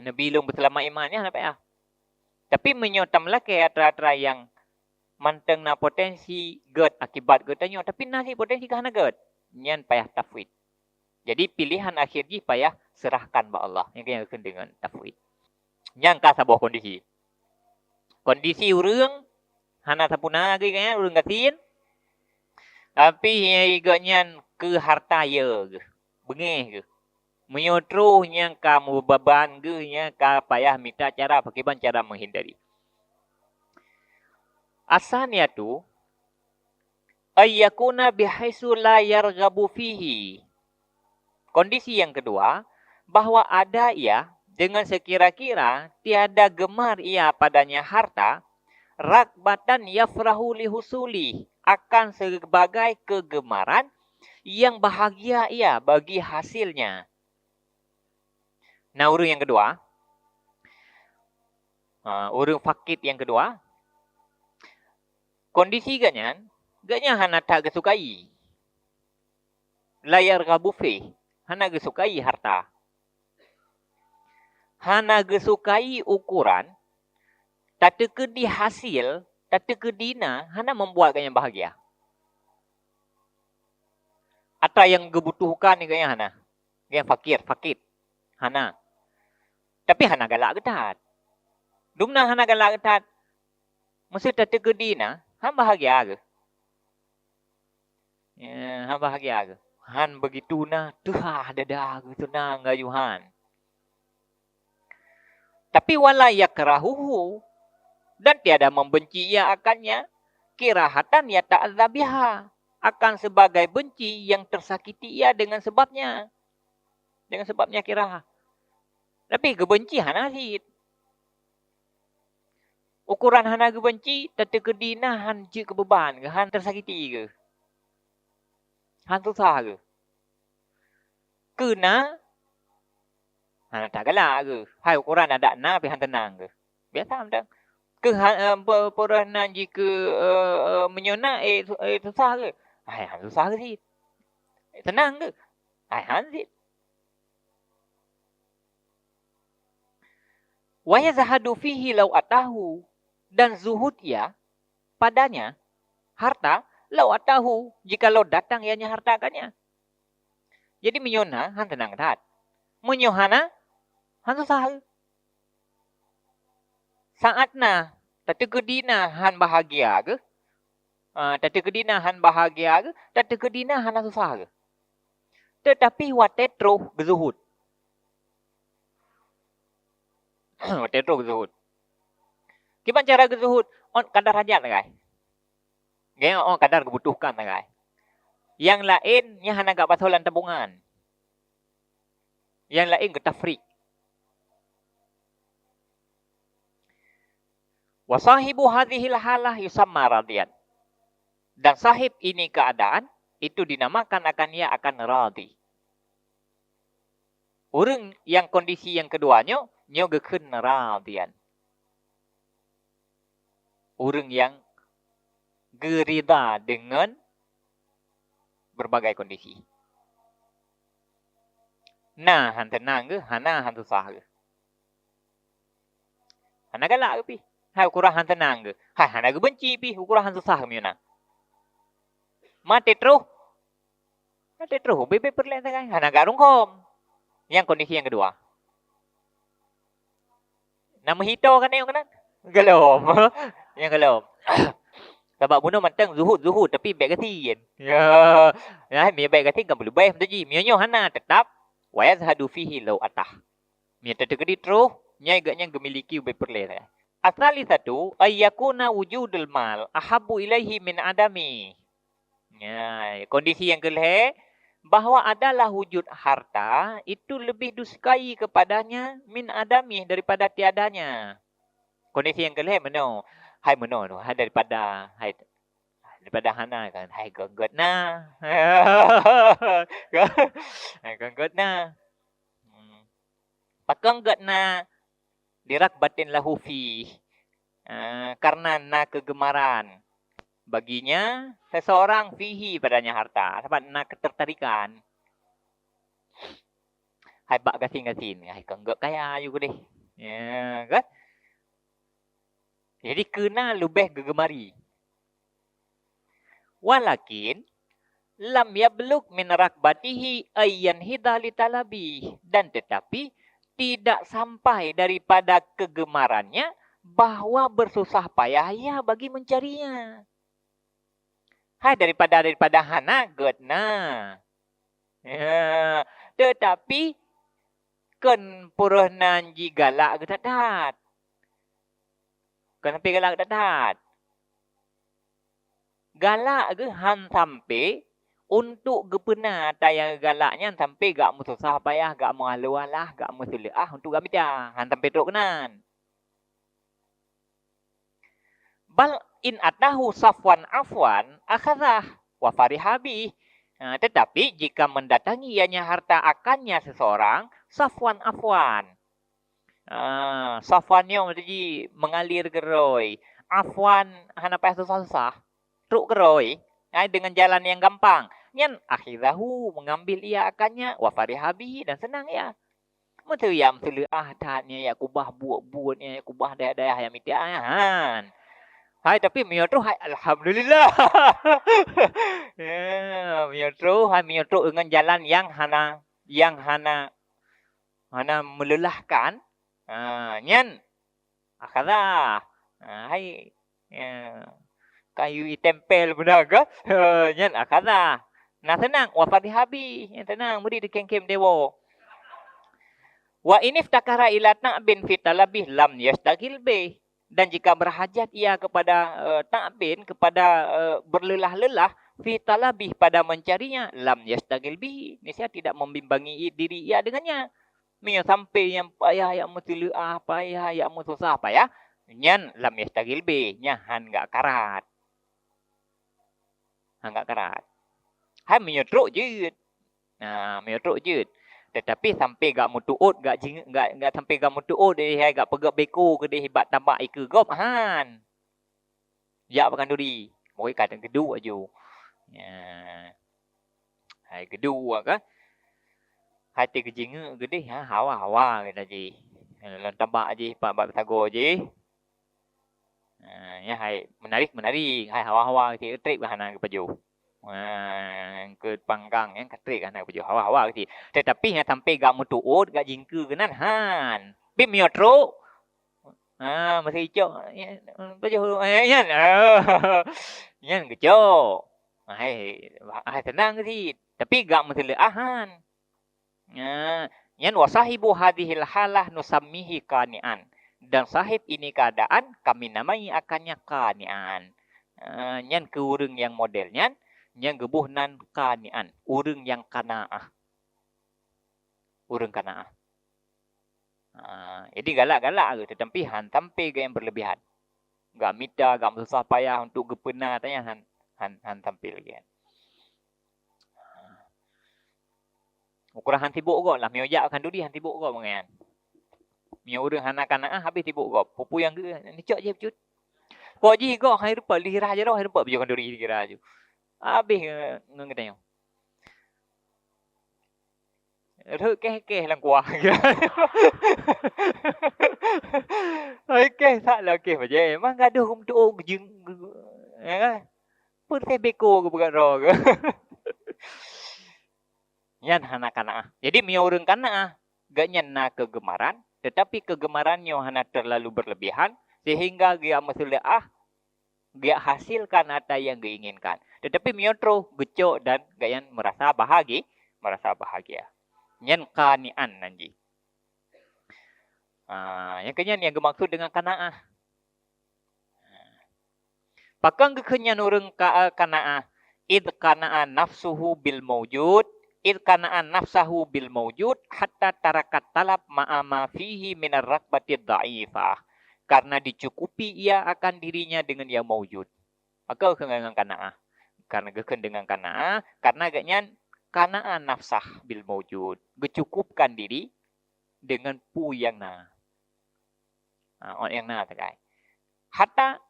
neubi lôn beuseulamat iman, nyan hana payah. Tapi meunyoe tameulakée atra-atra nyang mantong na potensi gét akibat geutanyoe, tapi na cit potensi ka hana gét, nyan payah tafwid. Jadi, pilihan akhir jih payah serahkan bak Allah. Nyan ka geukheun deungon tafwid. Nyan ka saboh kondisi. Kondisi ureuëng hana sampurna geuh, ureuëng gasien, tapi gobnyan keu harta ye geuh, beungéh geuh. Meunyoe troh nyang ka meubeban geuh, nyan ka payah mita cara, pakriban cara menghindari. As-saniyatu, ayyakuna bihaitsu la yarghabu fihi. Kondisi yang kedua, bahwa ada ia dengan sekira-kira tiada gemar ia padanya harta, raghbatan yafrahu lihusuli, akan sebagai kegemaran yang bahagia ia bagi hasilnya. Nah, ureuëng yang kedua, ha, ureuëng fakir yang kedua, kondisi geuhnyan, geuhnyan hana that geusukai. La yarghabu fih, hana geusukai harta. Hana geusukai ukuran, tateukeudi hasil, tateukeudi na, hana membuat geuhnyan bahagia. Atra nyang geubutuhkan geuhnyan hana. Nyang fakir, fakir. Hana. Tapi hana galak geuthat. Dumna hana galak geuthat. Meuseuti tateukeudi na, han bahagia geuh. Ya, han bahagia geuh. Han begitu na, teuhah dada geuh, teunang geuh han. Tapi wala yakrahuhu, dan tiada membenci ia akannya, kirahatan yata'adza biha, akan sebagai benci yang tersakiti ia dengan sebabnya. Dengan sebabnya kirah. Tapi geubenci hana cit. Ukuran hana geubenci, tateukeudi na han jeuet keu beuban geuh, han tersakiti geuh. Han susah geuh. Keu na, hana that galak geuh. Hai ukuran adak na pih han teunang geuh. Biasa mantong. Keu ha-, eh, pe-, peureuh nan jih keu, eh, eh, meunyoe na, eh, su-, eh, susah geuh. Hai, han susah geuh cit. Teunang geuh. Hai, han cit. Wa yazhadu fihi law atahu, dan zuhud ia padanya harta, law atahu, jikalau datang ianya harta akannya. Jadi meunyoe na, han teunang that. Meunyoe hana, han susah. Saát na, tateukeudi na han bahagia geuh, ah, tateukeudi na han bahagia geuh, tateukeudi na hana susah geuh. Teutapi watée troh geuzuhud. Watée troh geuzuhud. Kiban cara geuzuhud? Ôn kadar hajat sagai. Geuh ôn kadar geubutuhkan sagai. Nyang laén nyan hana geupasoe lam tabungan. Nyang laén geutafrik. Wa sahibu hadhil halah yusamma radiyan. Dan sahib ini keadaan itu dinamakan akan ia akan radhi. Ureuëng nyang kondisi nyang keudua nyoe, nyoe geukheun radiyan. Ureuëng nyang geurida deungon berbagai kondisi. Na han teunang geuh, hana han susah geuh. Hana galak geuh pih. Hai ukuran han teunang geuh. Hai hana geubenci pih ukuran han susah geuh meunyoe na. Maté troh. Maté troh, ubé-bé peureulée sagai. Hana gak rungkôm. Nyang kondisi nyang keudua. Na meuhito kan nyang keunan? Golom. Nyang golom. Sabab bunoe mantong zuhud-zuhud tapi bék gasien. Ya. Ya, meunyoe bék gasien kan peuleubeh meutuji. Meunyoe nyoe hana tetap wa yazhadu fihi law atah. Meunyoe tateukeudi troh, nyan geuhnyan geumiliki ubé peureulée. Asali satu, ayyakuna wujudul mal ahabbu ilaihi min adami. Ya, kondisi nyang keulhée, bahwa adalah wujud harta itu lebih disukai kepadanya min adami daripada tiadanya. Kondisi nyang keulhée meunoe, hai meunoe tu, hai daripada, hai daripada hana kan, hai gét-gét na. Hai gét-gét na. Hmm. Pakon gét na, liraghbatin lahu fih, eh, karena na kegemaran baginya seseorang fihi padanya harta, sabab na ketertarikan. Hai bak gasien-gasien, hai kon gét kaya aju keudeh. Ya, kan? Jadi keu na leubeh geugemari. Walakin lam yablugh min raghbatihi ayyan hidha li talabi, dan tetapi tidak sampai daripada kegemarannya bahwa bersusah payah ia bagi mencarinya. Hai daripada, daripada hana gét na. Ya, tetapi kon peureunah jigalak geuh that-that. Kon sampai galak that-that. Galak geuh han sampai untuk geupeuna ata nyang galak nyan sampai gak meususah payah, gak meualah-alah, gak meuseuleukah untuk gak mita. Han sampai trok keunan. Bal in atahu safwan afwan akhadzah wa fariha bih. Ha, tetapi jika mendatangi ianya harta akannya seseorang, safwan afwan. Ha, safwan nyoe maksud jih mengalir keudroe. Afwan hana payah susah-susah. Trok keudroe. Hai, dengan jalan yang gampang. Nyan akhidzahu, mengambil ia akannya, wa fariha bihi, dan senang ia. Meuseuti meuseuleukah that nyan, ya kubah buet-buet nyan, ya kubah dayah-dayah nyang mita nyan. Hai, tapi meunyoe troh, hai, alhamdulillah. Ya, meunyoe troh, hai, meunyoe troh deungon jalan nyang hana, nyang hana, hana meulelahkan. Ha, nyan akhadha. Ha, hai, ya, kayu itempel beuna ke? Ha, nyan akhadha. Nah, seunang, wa fariha bih. Nyan seunang, meuri dikhém-khém dewo. Wa in iftakara ila ta'bin fi talabih lam yastaghil bih. Dan jika berhajat ia kepada, eh, ta'bin, kepada, eh, berlelah-lelah, fi talabih, pada mencarinya, lam yastaghil bih. Niscaya tidak membimbangi i-, diri ia dengannya. Meunyoe sampai nyang payah jak meuseuleukah, payah jak meususah payah, nyan lam yastaghil bih, nyan han gak karat. Han gak karat. Hai meunyoe trok jeuet. Nah, meunyoe trok jeuet. Tetapi sampai gak meutuot, gak jing-, gak, gak sampai gak meutuot, eh, hai gak peugöt beko keudeh bak tabak ikeue gob, han. Jak pakanduri. Mungkin kadang geuduek aju. Ya. Hai geuduek kan. Hai teugeujingeuk keudeh, ha, hawa-hawa kita jih. Lam tabak jih, bak, bak sagoe jih. Ha, ya, hai menarik-menarik, hai hawa-hawa kita trép hana geupajoh. Ha, keu panggang nyan ka trép hana geupajoh, hawa-hawa kita. Tetapi nyang sampai gak meutuot, gak jingkeue keunan, han. Pih meunyoe trok, ha, meusi cok, ya, pajoh, eh, nyan. Nyan geucok. Hai, hai seunang sit. Tapi gak meuseuleukah, han. Nah, nyan wa sahibu hadhil halah nusammihi qani'an. Dan sahib ini keadaan kami namai akannya qani'an. Ah, nyan keu ureuëng nyang model nyan, nyang geuboh nan qani'an, ureuëng nyang qanaah. Ureuëng qanaah. Ah, jadi galak-galak geuh, tetapi han sampai geuh nyang berlebihan. Gak mita, gak meususah payah untuk geupeuna, tanya han, han, han sampai lagi. Ukureueng han sibok gob lah, meunyoe jak khanduri han sibok gob ngon nyan. Meunyoe ureuëng hana qanaah, habéh sibok gob. Peue-peue nyang geu-, neucok jih bacut. Kok jih gob hai rupa lihira jaroe, hai rupa baju khanduri lihira aju. Habéh ngon, ngon geutanyoe. Rhot kéh-kéh lam kuah. Hai kéh sak lam kéh bajée. Mang gadoh geumeutuoh geujeng, ya kan? Peureuté beko geupeugah droe geuh. Nyan hana qanaah. Jadi, meunyoe ureuëng qanaah, gobnyan na keugemaran, tetapi keugemaran nyoe hana terlalu berlebihan, sehingga geujak meuseuleukah, geujak hasilkan ata nyang geuinginkan. Tetapi meunyoe troh, geucok dan gobnyan merasa bahagi-, merasa bahagia. Nyan qani'an nan jih. Ha, nyang keu nyan nyang geumaksud deungon qanaah. Pakon geukheun nyan ureuëng ka-, qanaah? Id qana'a nafsuhu bil maujud, id qana'a nafsahu bil maujud, hatta tarakat talab ma'a ma fihi minar raghbatid dha'ifah. Karena dicukupi ia akan dirinya dengan yang maujud. Maka geukheun deungon qanaah. Karena geukheun deungon qanaah, karena gobnyan qana'a nafsah bil maujud. Geucukupkan diri dengan peue nyang na. Ha, ot nyang na teukai. Hatta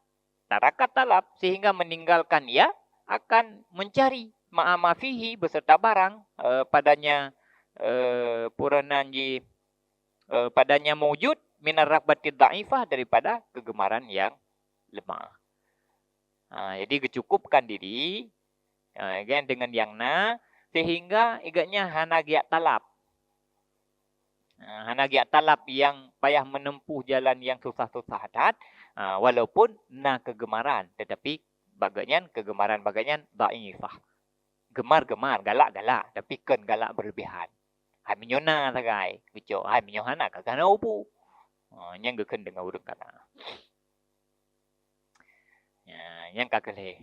tarakat talab, sehingga meninggalkan ia akan mencari ma'a ma fihi, beserta barang, eh, padanya, eh, puranan ji, eh, padanya maujud minar raghbatid dha'ifah, daripada kegemaran yang lemah. Ha, jadi geucukupkan diri, ha, kan, dengan nyang na, sehingga gobnyan hana geujak talab. Ha, hana geujak talab nyang payah menempuh jalan nyang susah-susah that, ha, walaupun na keugemaran, tetapi bak gobnyan keugemaran bak gobnyan dhaifah. Gemar-gemar, galak-galak, tapi kon galak berlebihan. Hai meunyoe na sagai, geucok, hai meunyoe hana ka hana ubu. Ha, nyan geukheun deungon ureuëng kana. Ya, nyan ka keu lhée.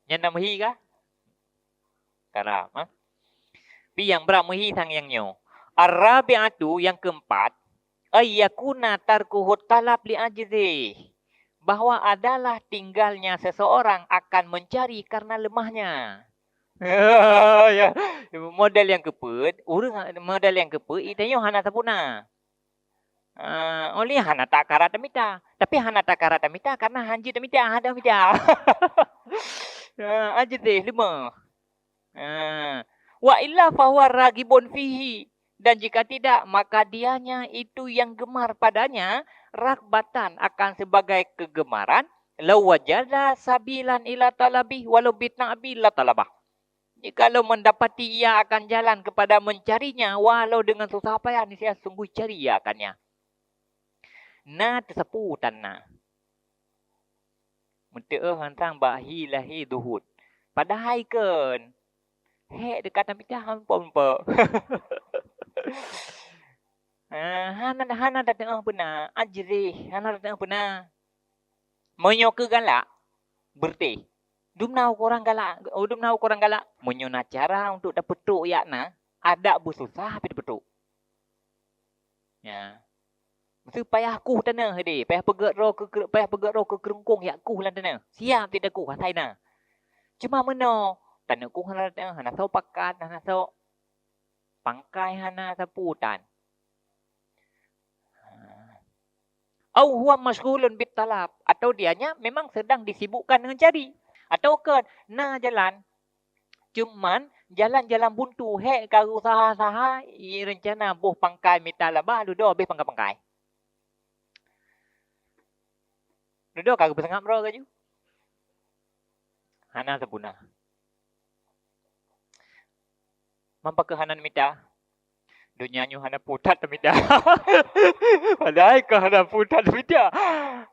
Nyan na meuhi kah? Karam, ha? Pi nyang brat meuhi sang nyang nyoe. Ar-rabi'atu, yang keempat, ay yakuna tarkuhu talab li ajzih, bahwa adalah tinggalnya seseorang akan mencari karena lemahnya. Ya, model nyang keupeuet, ureuëng model nyang keupeuet, itanyoe hana sampurna. Ah, oleh hana takarat tamita. Tapi hana takarat tamita karena hanjeuet tamita, hana mita. Ah, aja deh, lima. Ah. Wa illa fahuwa ragibun fihi. Dan jika tidak, maka dianya itu yang gemar padanya, ragbatan, akan sebagai kegemaran, lau wajada sabilan ila talabi walau bita'bi la talabah. Jikalau mendapati ia akan jalan kepada mencarinya, walau dengan susah payah, niscaya sungguh cari ia akannya. Na teusapu tan na. Meuteuoh hantang bak hi lahé duhut. Padahai kon. Hek dekat tamita hampa-hampa. Ah, hana, hana dateuoh beuna. Ajrih, hana dateuoh beuna. Meunyoe keu galak, beureutéh. Dumna ukoran galak, oh, dumna ukoran galak. Meunyoe na cara untuk tapeutrok yak na, adak beususah pih tapeutrok. Ya. Meusti payah kuh tanoh deh, payah peugét roh keu, payah peugét roh keu keurungkong yak kuh lam tanoh. Siap tidak kuh, asai na. Cuma meunoe, tanoh kuh hana, hana soe pakat, hana soe pangkai, hana sapu tan. Au huwa masyghulun bit talab, atau dianya memang sedang disibukkan dengan cari. Atau ke na jalan, cuman jalan-jalan buntu, hek ka usaha-usaha, i rencana boh pangkai mita laba, dudoe habéh pangkai-pangkai. Dudoe ka geupeusangap droe laju. Hana sampurna. Mapa keu hana mita? Donya nyoe hana putat mita. Padahai keu hana putat mita.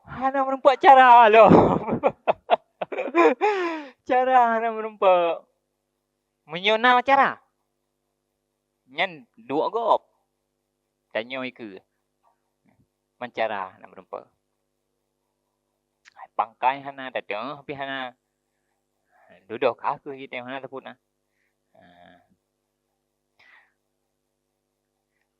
Hana meureumpok cara lom. Cara hana meureumpok. Meunyoe na cara, nyan duek gob. Tanyoe ikeue. Meucara hana meureumpok. Pangkai hana, dateuh pih hana. Dudoe ka kheueh jiteuh hana teupeu na. Ha.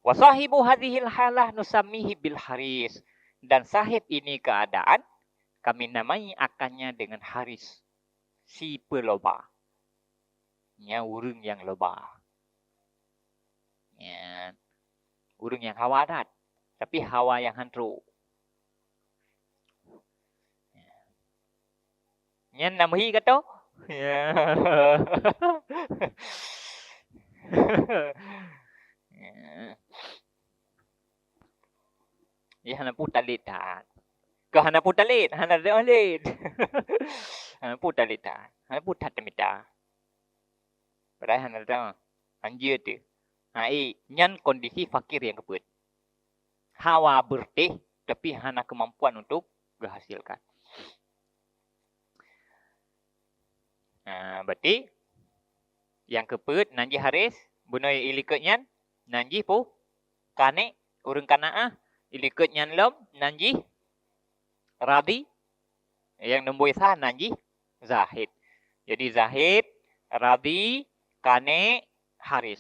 Wa sahibu hadhil halah nusammihi bil haris. Dan sahib ini keadaan kami namai akannya dengan haris, si peuloba. Nyan ureuëng nyang loba. Nyan ureuëng nyang hawa that, tapi hawa nyang han trok. Nyan na meuhi ka toh? Ya. Ya. Ya, hana putat lét that. Keu hana putat lét, hana teuh lét. Hana putat lét that. Hana putat tamita. Padahai hana teuh. Anjeut teuh. Ha, eh, nyan kondisi fakir nyang keupeuet. Hawa beureutéh, tapi hana keumampuan untuk geuhasilkan. Ha, berarti nyang keupeuet nan jih haris, bunoe ilikot nyan nan jih pu-, kanek, ureuëng kanaah, ilikot nyan lom nan jih radi, nyang nombor sa nan jih zahid. Jadi zahid, radi, kanek, haris.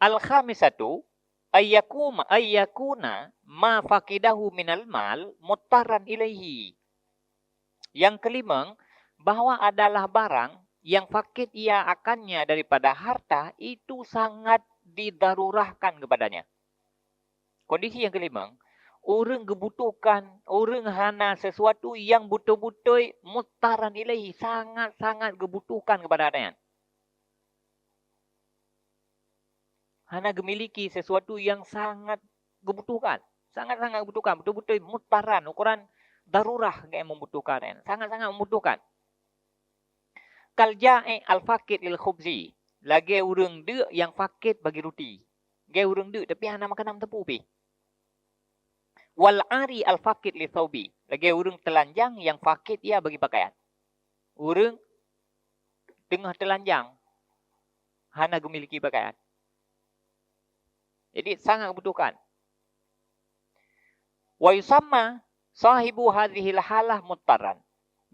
Al-khamisatu, ayyakuma, ayyakuna ma faqidahu minal mal muttaran ilaihi. Yang kelimeng, bahwa adalah barang yang fakir ia akannya daripada harta itu sangat didarurahkan kepadanya. Kondisi yang kelimeng, ureuëng geubutuhkan, ureuëng hana sesuatu yang beutôi-beutôi muttaran ilaihi, sangat-sangat geubutuhkan kepada nyan. Hana geumiliki sesuatu yang sangat geubutuhkan, sangat-sangat geubutuhkan, beutôi-beutôi muttaran, ukoran darurah geuh membutuhkan, sangat-sangat membutuhkan. Kal ja'i' al-faqid lil khubzi, lagée ureuëng deuk nyang fakir bagi ruti. Lagée ureuëng deuk tapi hana makanan teupeu pih. Wal 'ari al-faqid li thaubi, lagée ureuëng teulanjang nyang fakir ia bagi pakaian. Ureuëng teungoh teulanjang, hana geumiliki pakaian. Jadi sangat geubutuhkan. Wa yusamma sahibu hadhil halah muttaran.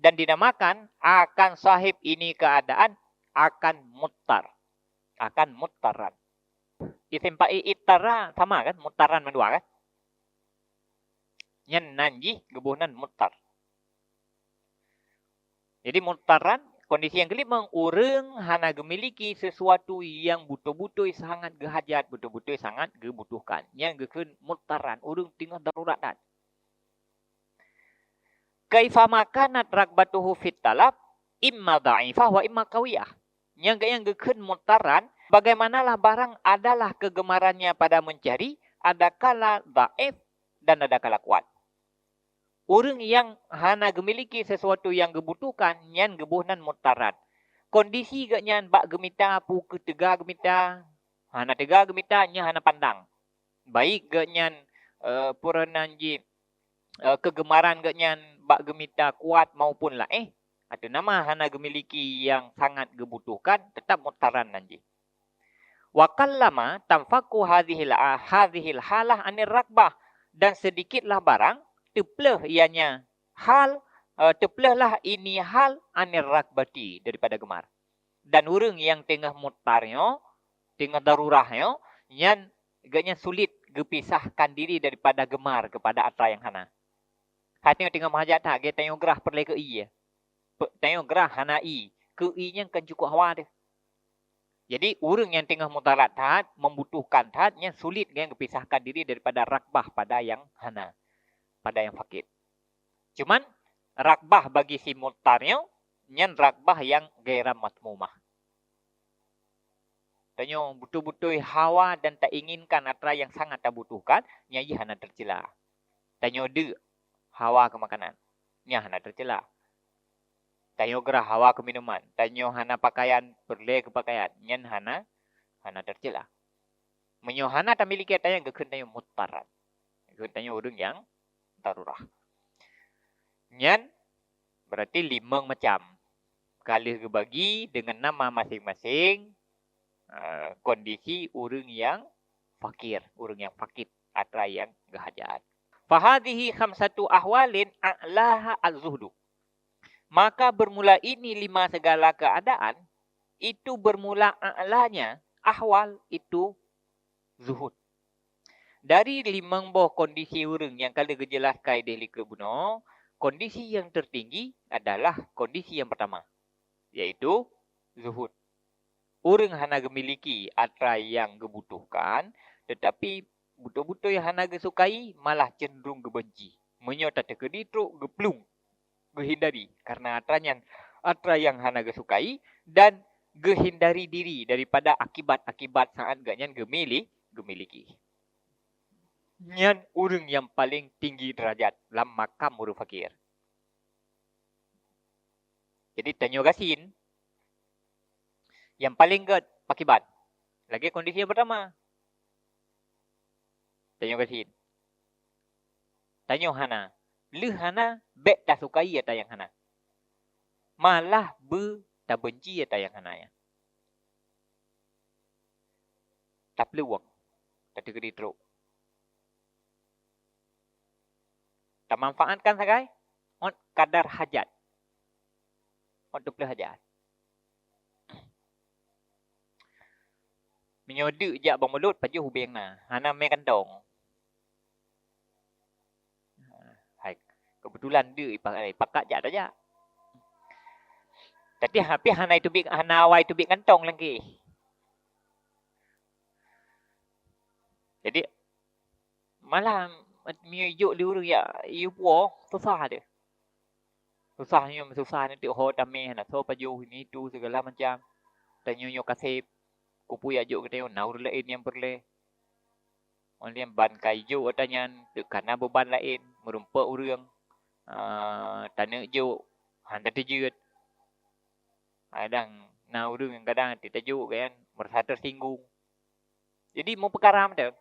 Dan dinamakan akan sahib ini keadaan akan muttar. Akan muttaran. Isim fa'il ittara sama kan? Muttaran mandua kan? Nyan nan jih geuboh nan muttar. Jadi muttaran, kondisi nyang kelimong, ureuëng hana geumiliki sesuatu nyang beutôi-beutôi sangat geuhajat, beutôi-beutôi sangat geubutuhkan. Nyan geukheun muttaran, ureuëng teungoh darurat that. Kaifa ma kanat ragbatuhu fit talab, imma dha'ifah wa imma qawiyah. Nyang geuh-, nyang geukheun muttaran, bagaimanalah barang adalah kegemarannya pada mencari, adakala dhaif dan adakala kuat. Ureuëng nyang hana geumiliki sesuatu nyang geubutuhkan, nyan geuboh nan muttaran. Kondisi geuhnyan bak geumita peu kheueh teuga geumita, hana teuga geumita, nyan hana pandang. Baik geuhnyan, eh, peue nan jih, eh, kegemaran geuhnyan bak geumita kuat maupun laéh, atau nama hana geumiliki nyang sangat geubutuhkan, teutap muttaran nan jih. Wa qallama tanfaku hadhil a-, hadhil halah anir ragbah, dan sedikitlah barang teupleuh ianya hal, eh, teupleuhlah ini hal anir ragbati daripada gemar. Dan ureuëng nyang teungoh muttar nyoe, teungoh darurah nyoe, nyan geuhnyan sulit geupisahkan diri daripada gemar kepada atra nyang hana. Hai teungoh meuhajat that, geutanyoe grah peureulée keu ie. Pe-, tanyoe grah hana ie, keu ie nyan kan cukôp hawa teuh. Jadi, ureuëng nyang teungoh mudarat that, membutuhkan that, nyan sulit geuhnyan geupisahkan diri daripada ragbah pada nyang hana, pada nyang fakir. Cuman, ragbah bagi si muttar nyoe, nyan ragbah nyang ghaira madhmumah. Tanyoe beutôi-beutôi hawa dan tainginkan atra nyang sangat tabutuhkan, nyan jih hana teucela. Tanyoe deuk hawa keu makanan, nyan hana teucela. Tanyoe grah hawa keu minuman, tanyoe hana pakaian peureulée keu pakaian, nyan hana, hana teucela. Meunyoe hana tamiliki atra nyan, geukheun tanyoe muttar. Geukheun tanyoe ureuëng nyang darurah. Nyan berarti limong macam. Ka lheueh geubagi deungon nama maséng-maséng, eh, kondisi ureuëng nyang fakir, ureuëng nyang fakir atra nyang geuhajat. Fahadhihi khamsatu ahwalin a'laha az-zuhdu. Maka bermula ini lima segala keadaan, itu bermula a'lanya ahwal itu zuhud. Dari limong boh kondisi ureuëng nyang ka lheueh geujeulaskon idéh likot bunoe, kondisi nyang tertinggi adalah kondisi nyang pertama, yaitu zuhud. Ureuëng hana geumiliki atra nyang geubutuhkan, teutapi beutôi-beutôi hana geusukai, malah cenderung geubenci. Meunyoe tateukeudi trok geuplueng, geuhindari, karena atra nyan atra nyang hana geusukai, dan geuhindari diri daripada akibat-akibat saat geuhnyan geumili-, geumiliki. Nyan ureuëng nyang paleng tinggi deurajat lam makam ureuëng fakir. Jadi, tanyoe gasien, nyang paleng gét pakriban? Lagée kondisi nyang pertama. Tanyoe gasien. Tanyoe hana. Lheueh hana, bék tasukai atra nyang hana. Malah beu tabenci atra nyang hana nyan. Taplueng, tateukeudi trok. Tamanfaatkan sagai ngon kadar hajat. Ngon teupleueh hajat. Meunyoe deuk jak bak mulod, pajoh ubeng na, hana mé kantong. Hai, keubeutulan deuk ipa-, ipakat jak tajak. Tapi ha-, pih hana iteubiet, hana awai teubiet kantong lagée. Jadi, malah meunyoe ijok lé ureuëng jak yue puwoe, susah deh. Susah nyoe, susah nyoe, tiep ho tamé, hana soe pajoh ini itu segala macam. Tanyoe nyoe kaseb, keupeue jak jok geutanyoe, na ureuëng laén nyang peureulée. Óh lheueh ban ka ijok atra nyan, teuk kana beuban laén, meurumpok ureuëng, ah, taneuk jok, hana teujeuet. Kadang na ureuëng nyang kadang tiep tajok kan, meurasa teusinggung. Jadi, meupeukara mantong.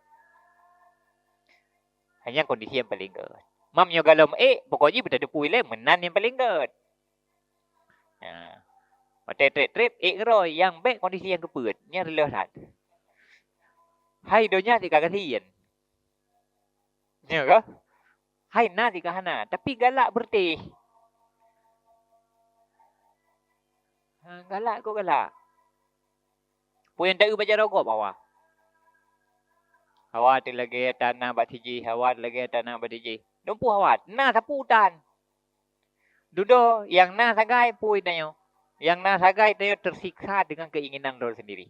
Hanya kondisi nyang paleng gét. Mam nyoe galom ék, pokok jih beuteupeue ilée meunan nyang paleng gét. Nah, watée treb-treb, ék keudroe, nyang bék kondisi nyang keupeuet, nyan reuloh that. Hai donya sika gasien. Nyoe ka? Hai na sika hana, tapi galak beureutéh. Galak kok galak. Peue nyang taeu bak jaroe gob hawa. Hawa teuh lagèe tanah bak sijih, hawa teuh lagèe tanah bak sijih. Dumpeue hawa, na sapeue utan. Dudoe nyang na sagai peue tanyoe. Nyang na sagai tanyoe tersiksa dengan keinginan droe sendiri.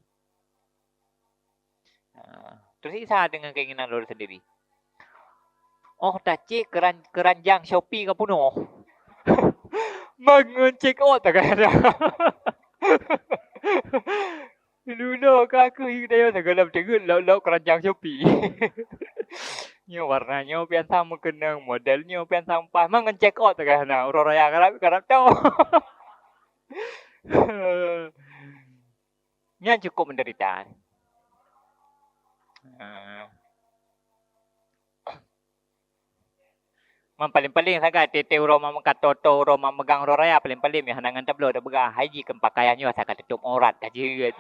Ha, tersiksa dengan keinginan droe sendiri. Oh, tacek keran-, keranjang Shopee ka punoh. Mangon check out takana. Lula ka aku hiu dayo sagolam tegut lok-lok keranjang Shopee. Nyoe warna nyoe pian sama keunong, model nyoe pian sama pas. Mangon check out takana. Uroe raya karab, karab tau. Nyan cukup menderita. Ah. Man paléng-paléng sagai teuh-teuh uroe mak meukato-to, uroe mak meugang uroe raya, paléng-paléng meuh hana ngon tabloe tapeugah, hai jih keu pakaian nyoe asai ka tutôp aurat ka jeuet.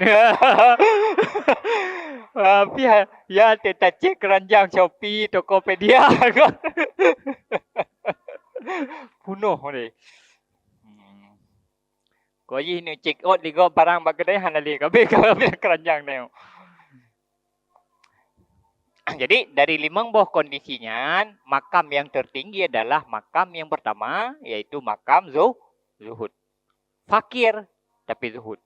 Tapi ya, ya teuh tacek keranjang Shopee, Tokopedia. Punoh deh. Hmm. Kok jih ni check out lé gob barang bak keudè hana lé ka abéh ka abéh keranjang nyoe. Jadi dari limong boh kondisi nyan, makam yang tertinggi adalah makam yang pertama, yaitu makam zu-, zuhud. Fakir tapi zuhud.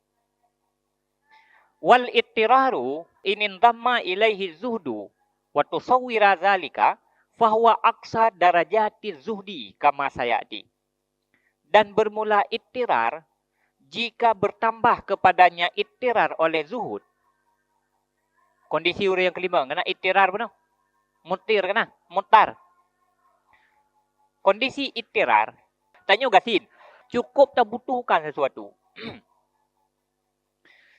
Wal ittiraru in indhamma ilaihi zuhdu wa tusawwira zalika fahuwa aqsa darajati zuhdi kama sayati. Dan bermula ittirar jika bertambah kepadanya ittirar oleh zuhud. Kondisi ureuëng yang kelima, kena ittirar beuna. Mutir kena, mutar. Kondisi ittirar, tanyoe gasien, cukup tabutuhkan sesuatu.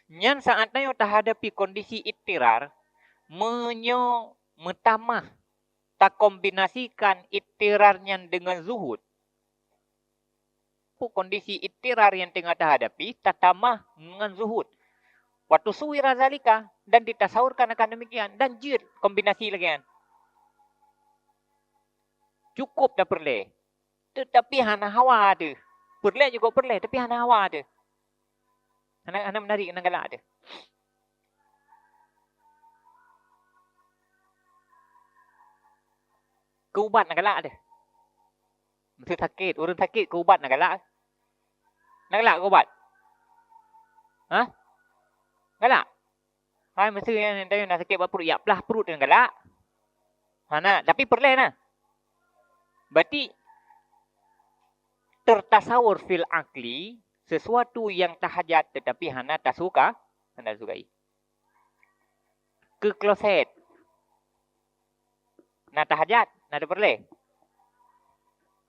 Nyan saat tanyoe tahadapi kondisi ittirar, meunyoe meutamah takombinasikan ittirar nyan deungon zuhud. Peue kondisi ittirar nyang teungoh tahadapi tatamah ngon zuhud. Wa tusawwira zalika, dan ditasaurkan akan demikian, dan jeuet kombinasi lagèe nyan. Cukup tapeureulèe, teutapi hana hawa teuh. Peureulèe cukup peureulèe, tapi hana hawa teuh. Hana, hana meunarik, hana galak teuh. Keu ubat na galak teuh. Meuseu sakét, ureuëng sakét keu ubat na galak. Na galak keu ubat? Hah? Galak? Hai meuseu nyang na sakét bak pruet, jak plah pruet na galak. Hana, tapi peureulèe na. Berarti tertasawur fil aqli sesuatu yang tahajat tetapi hana tasuka, hana tasukai. Keu kloset. Na tahajat, na tapeureulèe.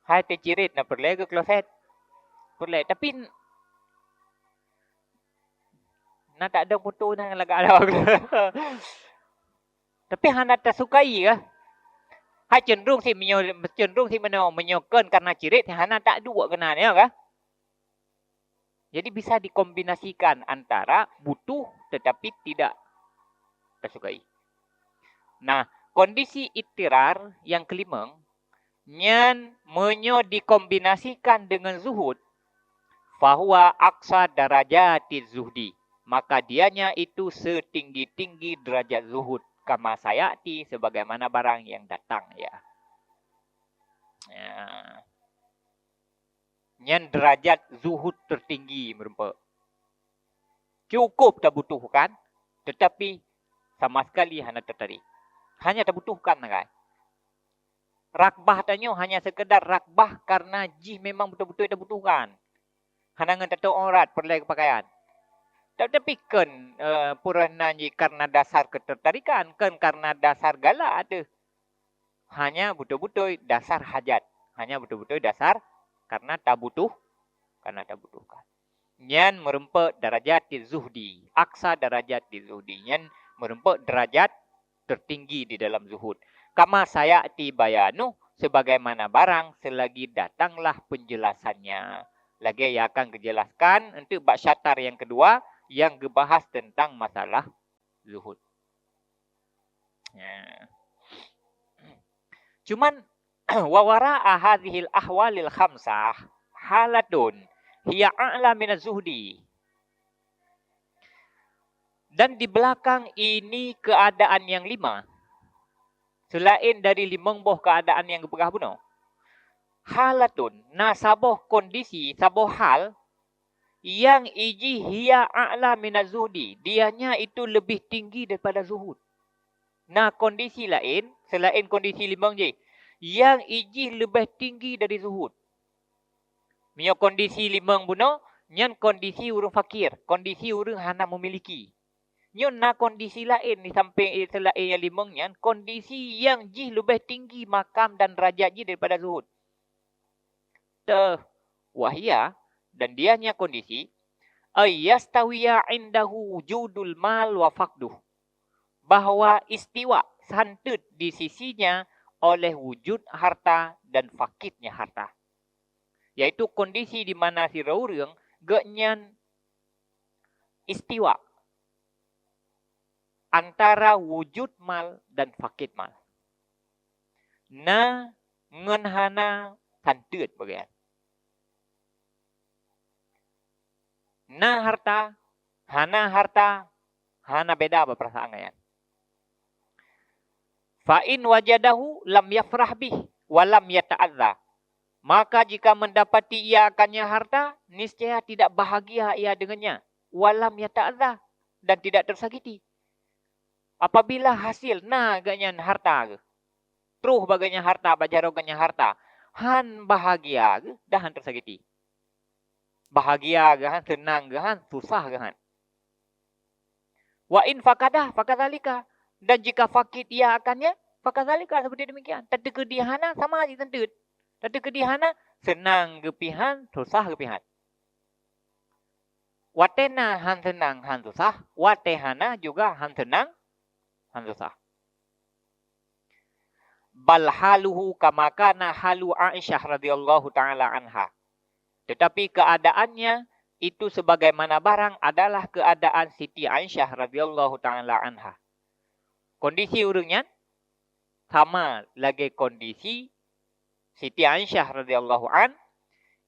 Hai teucirit na peureulèe keu kloset. Peureulèe, tapi n-, na tak ada foto na lagak ada. Tapi hana tasukai kah? Hai cenderung si meunyoe, cenderung si meunyoe, meunyoe kon karena cirit hana tak duek keunan nyoe kah? Jadi bisa dikombinasikan antara butuh tetapi tidak tasukai. Nah, kondisi ittirar yang kelimeng nyan meunyoe dikombinasikan dengan zuhud, fahuwa aqsa darajati zuhdi, maka dianya itu setinggi-tinggi derajat zuhud, kama sayati, sebagaimana barang yang datang, ya. Ya. Nyan derajat zuhud tertinggi meureumpok. Cukup tabutuhkan, tetapi sama sekali hana tertarik. Hanya tabutuhkan sagai. Ragbah tanyoe hanya sekedar ragbah karena jih memang betul-betul tabutuhkan. Hana ngon tatôp aurat, peureulèe pakaian. Tetapi kon, eh, peureunah jih karena dasar ketertarikan, kon karena dasar galak teuh. Hanya beutôi-beutôi dasar hajat. Hanya beutôi-beutôi dasar karena tabutuh, karena tabutuhkan. Nyan meureumpok darajat di zuhdi, aksa darajat di zuhdi. Nyan meureumpok derajat tertinggi di dalam zuhud. Kama sayati bayanu, sebagaimana barang selagi datanglah penjelasannya. Lagèe nyang akan geujelaskan untuk bab syatar yang kedua yang geubahas tentang masalah zuhud. Ya. Cuman, wa wara'a hadzihil ahwalil khamsah halatun hiya a'la minaz zuhdi. Dan di belakang ini keadaan yang lima, selain dari limong boh keadaan nyang geupeugah bunoe, halatun, na saboh kondisi, saboh hal, yang ijih hiya a'la minaz zuhdi, dianya itu lebih tinggi daripada zuhud. Na kondisi laén, selaén kondisi limong jih, yang ijih leubeh tinggi dari zuhud. Meunyoe kondisi limong bunoe, nyan kondisi ureuëng fakir, kondisi ureuëng hana memiliki. Nyoe na kondisi laén di sampéng, eh, selaén nyang limong nyan, kondisi nyang jih leubeh tinggi makam dan derajat jih daripada zuhud. Teuh, wahia, dan dianya kondisi, ay yastawiya indahu wujudul mal wa faqduh, bahwa istiwa, santeut di sisinya oleh wujud harta dan fakitnya harta. Yaitu kondisi di mana sidroe ureuëng geuhnyan istiwa antara wujud mal dan fakit mal. Na ngon hana santeut bagian. Na harta, hana harta, hana beda bak perasaan nyan. Fa in wajadahu lam yafrah bih wa lam yata'adza. Maka jika mendapati ia akannya harta, niscaya tidak bahagia ia dengannya, wa lam yata'adza, dan tidak tersakiti. Apabila hasil na geuhnyan harta geuh, troh bak geuhnyan harta, bak jaroe geuhnyan harta, han bahagia geuh, dan han tersakiti. Bahagia geuh han, seunang geuh han, susah geuh han. Wa in faqadah, fakadzalika. Dan jika fakit ia akannya, fakadzalika, seperti demikian. Tateukeudi hana, sama jih santeut. Tateukeudi hana, seunang geuh pih han, susah geuh pih han. Watée na han seunang han susah, watée hana juga han seunang han susah. Bal haluhu kama kana halu Aisyah radhiyallahu ta'ala anha. Tetapi keadaannya itu sebagaimana barang adalah keadaan Siti Aisyah radhiyallahu ta'ala anha. Kondisi ureuëng nyan sama lagée kondisi Siti Aisyah radhiyallahu an,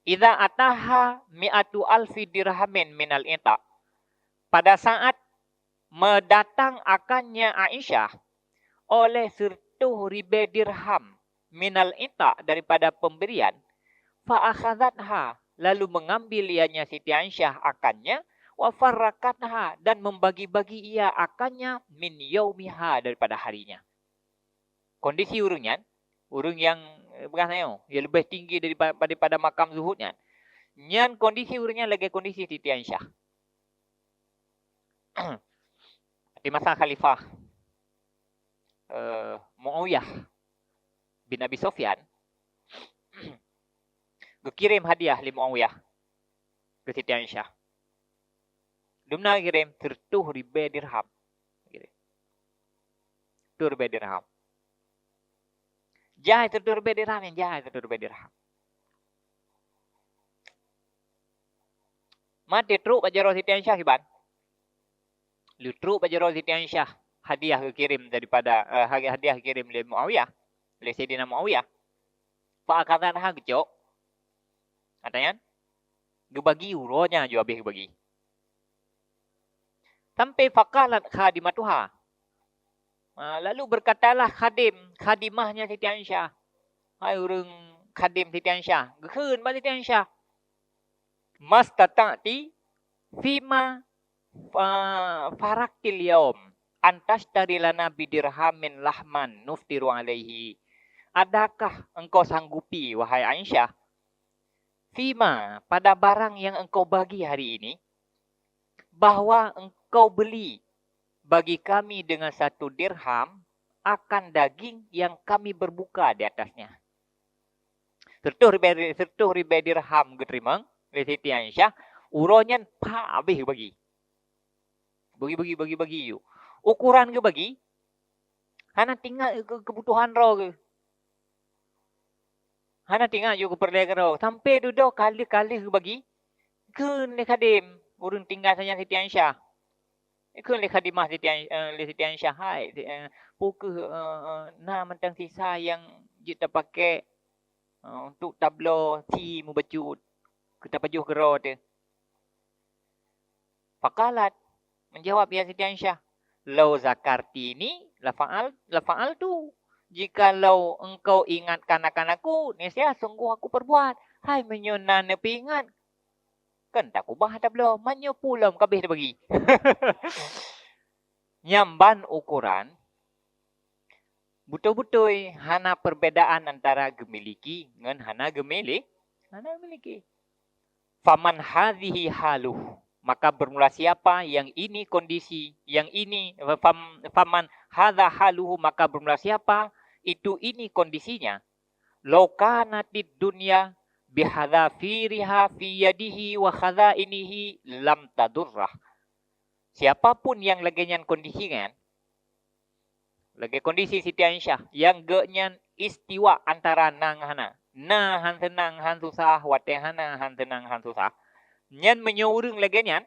idza ataha mi'atu alfi dirhamin minal ita. Pada saat mendatang akannya Aisyah oleh sirtoh ribée dirham minal ita daripada pemberian, fa akhadzatha, lalu mengambil ianya Siti Aisyah akannya, wa farraqatha, dan membagi-bagi ia akannya min yaumiha, daripada harinya. Kondisi ureuëng nyan, ureuëng nyang, eh, peugah nyoe, nyang leubeh tinggi daripada, daripada makam zuhud nyan. Nyan kondisi ureuëng nyan lagée kondisi Siti Aisyah. Di masa Khalifah, eh, Muawiyah bin Abi Sufyan, geukirém hadiah lé Muawiyah keu Siti Aisyah. Dumna kirém siratoh ribée dirham. Siratoh ribée dirham. Jai siratoh ribée dirham, nyang jai siratoh ribée dirham. Maté trok bak jaroe Siti Aisyah kiban. Lheueh trok bak jaroe Siti Aisyah, hadiah geukirém daripada, eh, hadiah geukirém lé Muawiyah, lé Saidina Muawiyah. Fa akhadzatha, geucok. Ata nyan, geubagi, uroe nyan ju habéh geubagi. Sampai faqalat khadimatuha. Ah, lalu berkatalah khadim, khadimahnya Siti Aisyah. Hai ureuëng khadim Siti Aisyah, geukheun bak Siti Aisyah, "Mastata'ti fima fa-, faraktil yaum an tashtari lana bidirhamin lahman nuftiru alaihi." Adakah engkau sanggupi, wahai Aisyah, fima, pada barang yang engkau bagi hari ini, bahwa engkau beli bagi kami dengan satu dirham akan daging yang kami berbuka di atasnya. Siratoh ribée, siratoh ribée dirham geuteurimong lé Siti Aisyah, uroe nyan pah habéh geubagi. Bagi, bagi, bagi, bagi ju. Ukoran geubagi, hana teuingat keu-, keubutuhan droe geuh. Hana teuingat ju keu peureulée droe. Sampai dudoe ka lheueh, ka lheueh geubagi, kheun lé khadim, ureuëng tinggai sajan Siti Aisyah. Kheun lé khadimah Siti Ai-, eh, lé Siti Aisyah, "Hai, eh, peu kheueh, eh, eh, na mantong sisa nyang jeuet tapakék, eh, untuk tabloe sie mubacut keu tapajoh keu droe teuh?" Faqalat, Jawab ya Siti Aisyah, "Lau zakartini lafa'al, lafa'altu." Jikalau engkau ingatkan akan aku, niscaya sungguh aku perbuat. Hai meunyoe na neupeuingat, kan takubah tabloe, meunyoe pulom kabeh teubagi. Nyang ban ukoran, beutôi-beutôi hana perbedaan antara geumiliki ngon hana geumili-, hana geumiliki. "Faman hadhihi haluh," maka bermula siapa yang ini kondisi, yang ini, fam-, "faman hadha haluhu," maka bermula siapa itu ini kondisinya, "lau kanatid dunya bihadzafiriha fi yadihi wa khazainihi lam tadurrah." Siapapun yang lagée nyan kondisi nyan, lagée kondisi Siti Aisyah, nyang geuh nyan istiwa antara na ngon hana. Na han seunang han susah, watée hana han seunang han susah. Nyan meunyoe ureuëng lagée nyan,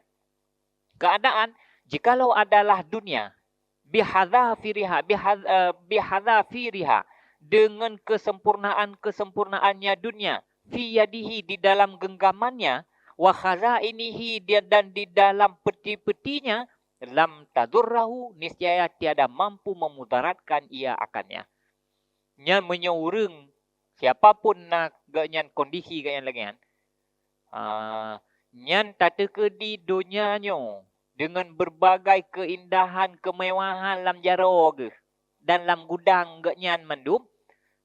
keadaan jikalau adalah dunia, bihadzafiriha, bihadz-, eh, bihadzafiriha, dengan kesempurnaan-kesempurnaannya dunia, fi yadihi, di dalam genggamannya, wa khazainihi, dia, dan di dalam peti-petinya, lam tadurrahu, niscaya tiada mampu memudaratkan ia akannya. Nyan meunyoe ureuëng, siapapun na geuh nyan kondisi geuh nyan lagée nyan, ah, nyan tateukeudi donya nyoe deungon beurbagai keuindahan keumewahan lam jaroe geuh dan lam gudang geuh nyan mandum,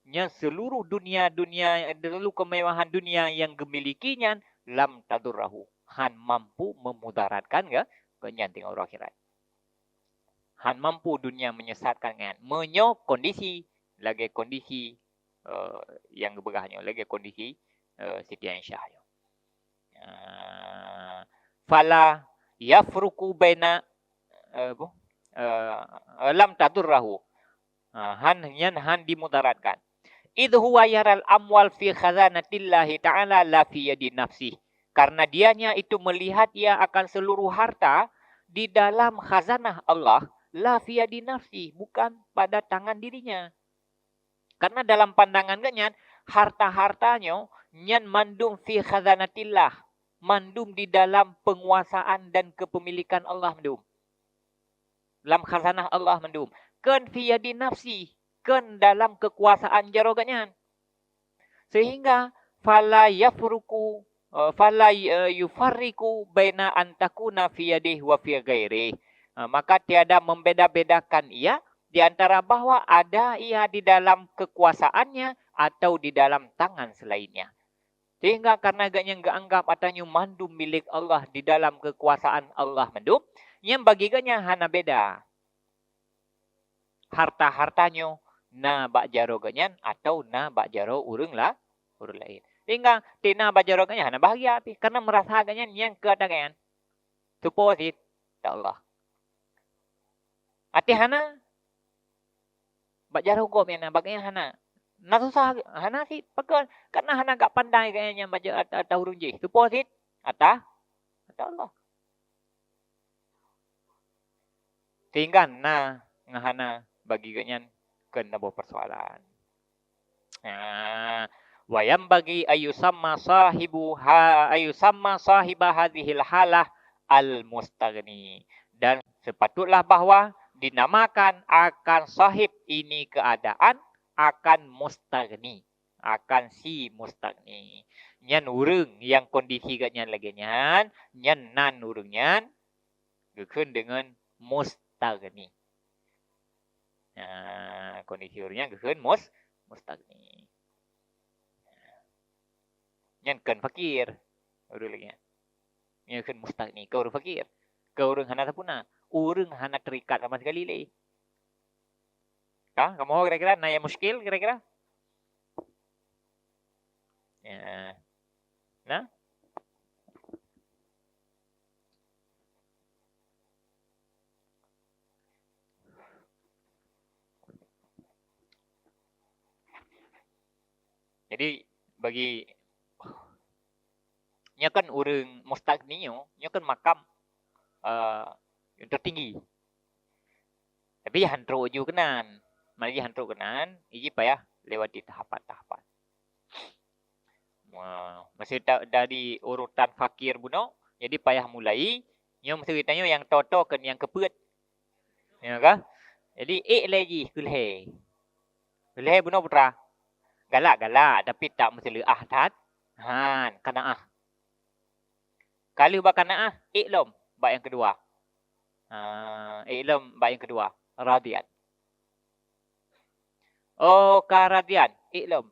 nyan seuluruh dunia-dunia, seuluruh keumewahan dunia nyang geumiliki nyan lam tadurrahu, han mampu memudaratkan geuh, geuh nyan teungoh uroe akhirat. Han mampu dunia menyesatkan nyan. Meunyoe kondisi lagée kondisi, eh, nyang geupeugah nyoe, lagée kondisi, eh, Siti Aisyah nyoe. Eh, fala yafruqu baina, eh, bu-, eh, lam tadurrahu. Ha, han, nyan han dimudaratkan. "Idh huwa yaral amwal fi khazanatillahi ta'ala la fi yadi nafsih." Karena dianya itu melihat ia akan seluruh harta di dalam khazanah Allah, la fi yadi nafsih, bukan pada tangan dirinya. Karena dalam pandangan geuh nyan, harta-harta nyoe nyan mandum fi khazanatillah, mandum di dalam penguasaan dan kepemilikan Allah mandum. Lam khazanah Allah mandum. Kon fi yadi nafsi, kon dalam kekuasaan jaroe geuh nyan. Sehingga fala yafruqu, eh, fala, eh, yufarriqu baina an takuna fi yadihi wa fi ghairihi. Eh, maka tiada membeda-bedakan ia di antara bahwa ada ia di dalam kekuasaannya atau di dalam tangan selainnya. Sehingga karena geuh nyan geuanggap ata nyoe mandum milék Allah di dalam kekuasaan Allah mandum, nyan bagi geuh nyan hana beda. Harta-harta nyoe na bak jaroe geuh nyan atau na bak jaroe ureuëng la-, ureuëng laén. Sehingga teuh na bak jaroe geuh nyan hana bahagia pih, karena merasa geuh nyan nyang keu ata geuh nyan. Teupeue cit, ya Allah. Até hana, bak jaroe gob nyan na, bak nyan hana. Na susah, hana cit, pakon? Karena hana gak pandai geuh nyan bak ja-, ata, ata ureuëng jih. Teupeue cit, ata, ata Allah. Sehingga na ngon hana bagi geuh nyan kon saboh persoalan. Ah, wa yanbaghi ayyusamma sahibu ha-, ayyusamma sahiba hadhil halah al-mustaghni. Dan sepatutlah bahwa dinamakan akan sahib ini keadaan akan mustaghni, akan si mustaghni. Nyan ureuëng nyang kondisi geuh nyan lagée nyan, nyan nan ureuëng nyan geukheun deungon mustaghni. Nah, kondisi ureuëng nyan geukheun mus-, mustaghni. Nyan kon fakir. Ureuëng lagée nyan. Nyan geukheun mustaghni, kon ureuëng fakir. Kon ureuëng hana sapeue na. Ureuëng hana terikat sama sekali lé. Ka? Kamoe kira-kira na nyang muskil kira-kira? Ya. Nah? Jadi, bagi nyoe kan ureuëng mustaghni nyoe, nyoe kan makam, eh, yang tertinggi. Tapi han trok ju keunan. Malah han trok keunan, iji payah lewati tahapan-tahapan. Wah, masa ta-, dari urutan fakir bunoe, jadi payah mulai Nyoe meuseue tanyoe nyang toe-toe keu nyang keupeuet. Ya kan? Jadi, ék lé jih keu lhèe. Keu lhèe bunoe putra. Galak-galak, tapi tak meuseuleuah that. Han, kanaah. Ka lheueh bak kanaah, ék lom bak nyang keudua. Ha, ék lom bak nyang keudua, radhiyan. Oh, ka radhiyan, ék lom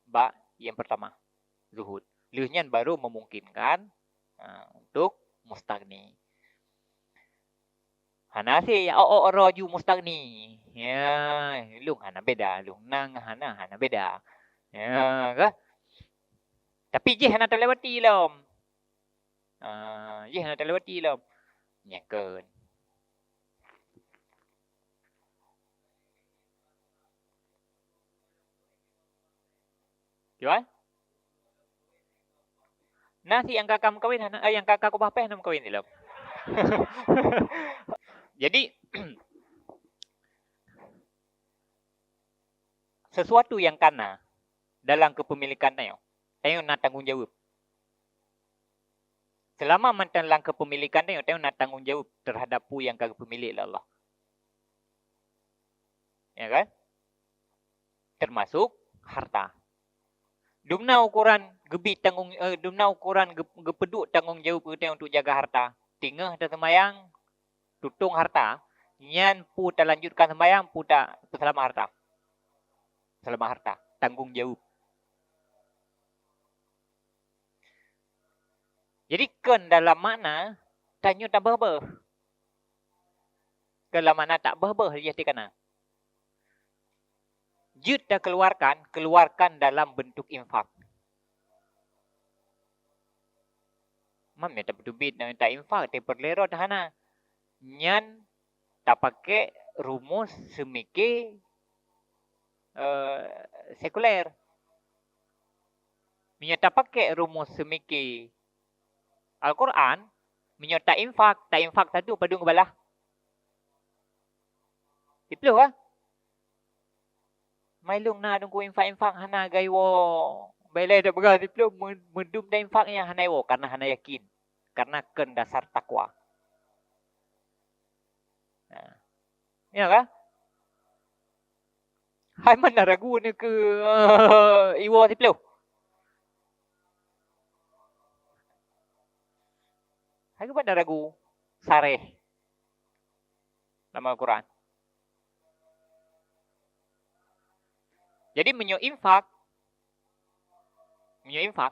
bak nyang peurtama, zuhud. Lheueh nyan baru memungkinkan, ha, untuk mustaghni. Hana seh, ya, oh, oh, roju mustaghni. Ya, lôn hana beda, lôn nang hana, hana beda. Ya, kah? Tapi jih hana talewati lom. Ah, jih hana talewati lom. Nyan kön. Kiban? Na si nyang ka, ka meukawen hana, eh, nyang ka, ka kubah péng hana meukawen lom. Jadi, sesuatu nyang kana dalam kepemilikan tanyoe, tanyoe na tanggong jaweueb. Seulama mantong lam kepemilikan tanyoe, tanyoe na tanggong jaweueb terhadap peue nyang ka geupeumilék lé Allah. Ya kan? Termasuk harta. Dumna ukoran geubi tanggong, eh, dumna ukoran geu-, geupeuduek tanggong jaweueb geutanyoe untuk jaga harta. Teungoh taseumayang, tutong harta, nyan peue talanjutkan seumayang, peue ta-, peuseulamat harta. Seulamat harta, tanggong jaweueb. Jadi, kön dalam makna tanyoe tabeuh-beuh. Kön dalam makna tabeuh-beuh, jih tikana. Jeuet takeuluarkan, keuluarkan dalam bentuk infak. Mam nyang tapeuteubiet dan tainfak, tapeureulee rot hana. Nyan tapakék rumus seumike, eh, sekuler. Meunyoe tapakék rumus seumike Al-Quran, meunyoe tainfak, tainfak satu padum geubalah? Siplôh, ah? Mai lôn na teungku infak-infak hana gaiwoe. Bèk lé tapeugah siplôh, meu-, meudum tainfak nyan hana iwoe, karena hana yakin. Karena kön dasar takwa. Nah. Ya kan? Hai mana ragu ni keu, eh, iwoe siplôh? Hai mana ragu? Sareh. Lam Al-Quran. Jadi, meunyoe infak, meunyoe infak,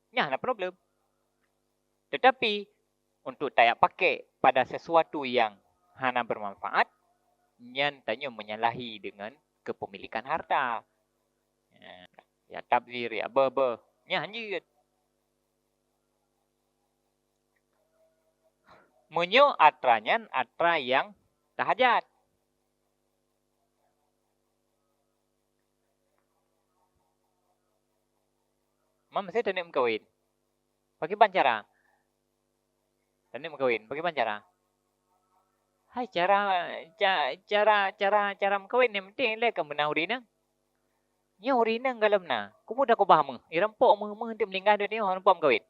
nyan hana problem. Tetapi, untuk tajak pakék pada sesuatu nyang hana bermanfaat, nyan tanyoe menyalahi dengan kepemilikan harta. Ya, ya tabzir, ya beuh-beuh. Nyan hanjeuet. Meunyoe atra nyan atra nyang tahajat. Mam, meusé taneuk meukawen. Pakriban cara? Taneuk meukawen, pakriban cara? Hai cara, ca-, cara, cara, cara meukawen nyang penting lé ka meunan ureueng inong. Nyoe ureueng inong galom na, kubu takubah meuh, ireumpok meuh, meuh teuh meuninggai duek nyoe, ireumpok meukawen.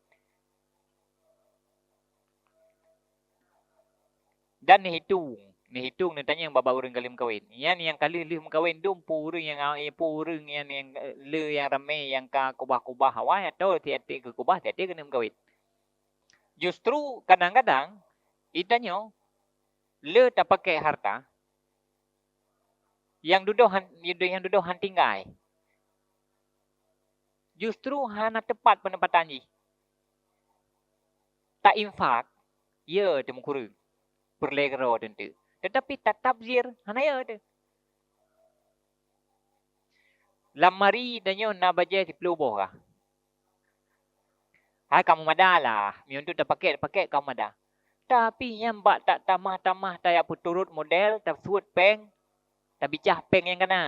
Dan neuhitong, neuhitong neutanyong bak-bak ureueng galom meukawen. Nyan nyang ka lheueh-lheueh meukawen dum peue ureueng nyang, peue ureueng nyan nyang, eh, le nyang ramé nyang ka kubah-kubah awai atau tieb-tieb keu kubah, tieb-tieb keuneuk meukawen. Justru kadang-kadang, geutanyoe le tapakék harta nyang dudoe han, nyang dudoe han tinggai. Justru hana teupat peunempatan jih. Tainfak, ya teuh meukureueng, peureulée keudroe teuntée. Teutapi tatabzir, hana ya teuh. Lam mari tanyoe na bajée siplôh boh kah? Hai ka meumada lah, meunyoe untuk tapakék, tapakék ka meumada. Tapi nyan bak tatamah-tamah tajak peuturot model, tasuet péng, tabicah péng nyang kana.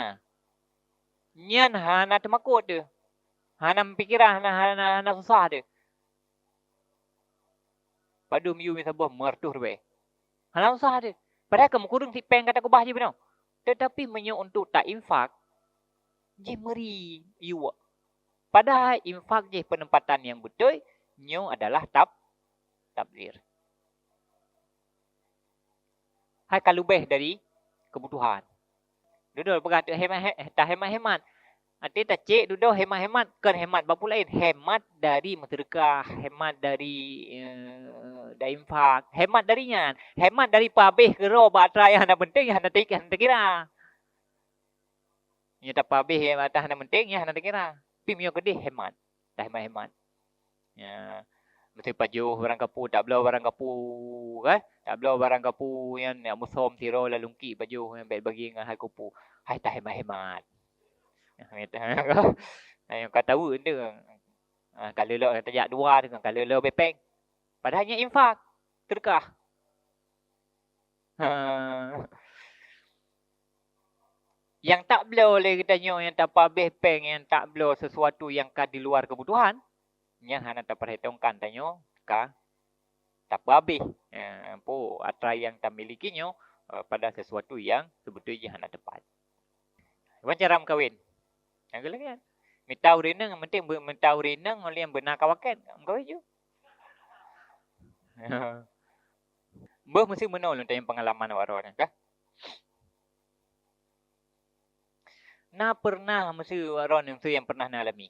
Nyan hana teumakot teuh. Hana meupikiran, hana, hana, hana susah teuh. Padub miyueb meusaboh meureutoh ribée. Hana susah teuh. Padahai ka meukureueng sit péng ka takubah jih bunoe. Teutapi meunyoe untuk tainfak, jih meuri yuek. Padahai infak jih peunempatan nyang beutôi, nyoe adalah tab-, tabzir. Hai ka leubeh dari keubutuhan. Dudoe peugah teuk hemat, he-, tahemat-hemat. Até tacek dudoe hemat-hemat, kon hemat bak peue laén, hemat dari meuseudeukah, hemat dari, eh, dari infak, hemat dari nyan, hemat dari peuhabéh keudroe bak atra nyang hana penting, hana te-, hana teukira. Nyoe tapeuhabéh nyang atra hana penting, nyan hana teukira. Pi meunyoe keudeh hemat, tahemat-hemat. Ya, meusti pajoh barang kapeue, tabloe barang kapeue, kan? Tabloe barang kapeue nyan, nyak musöm sidroe lalungki pajoh nyan, bèk bagi ngon hai kupu. Hai tahemat-hemat. Nah, ka tahu tu. Ah, ka lheueh-lheueh tajak dua tu, ka lheueh-lheueh bepeng. Padahai nyan infak, sedekah. Ha. Nyang tabloe lé geutanyoe, nyang tapeuhabéh péng, nyang tabloe sesuatu nyang ka di luar keubutuhan, nyan hana tapeurhitongkan tanyoe ka tapeuhabéh, eh, peue atra nyang tamiliki nyoe, eh, pada sesuatu nyang seubeutôi jih hana teupat. Wan cara meukawen. Nyang keu lagèe nyan. Mita ureueng inong, yang penting be-, mita ureueng inong, oleh nyang beuna ka wakét, meukawen ju. Beuh meusti meunoe lôn tanyong peungalaman awak droeneuh, kah? Na pernah meusti awak droeneuh meusti nyang pernah na alami.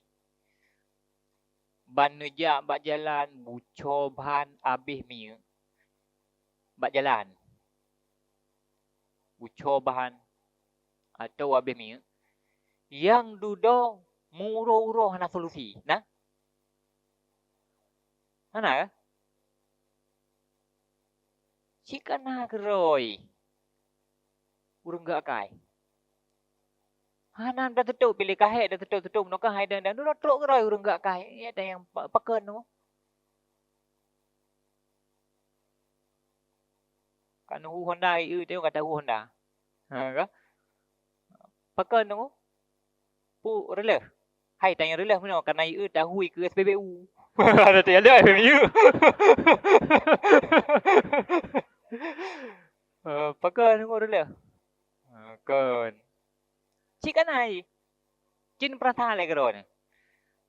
Ban neujak bak jalan, buco ban abéh minyeuk. Bak jalan. Buco ban atau abéh minyeuk. Nyang dudoe meuuroe-uroe hana solusi. Nah? Hana, kah? Cit kana keurôi ureueng geuakai. Hana tateutob piléh kahé, tateutob-teutob meunoe keuhai dan, dan uroe trok keurôi ureueng geuakai. Ya, dan nyang pa-, pakon tu. Ka neuhu Honda, ieu teuh ka tahu Honda. Ha, ka? Pakon tu? Pu reuloh. Hai, tanyong reuloh meunoe, kana ieu tahui keu S P B U. Ada tiada F M U. Eh, pakon tu reuloh. Ha, kon. Cit kana hai. Cit peurasaan lé keudroe nyan.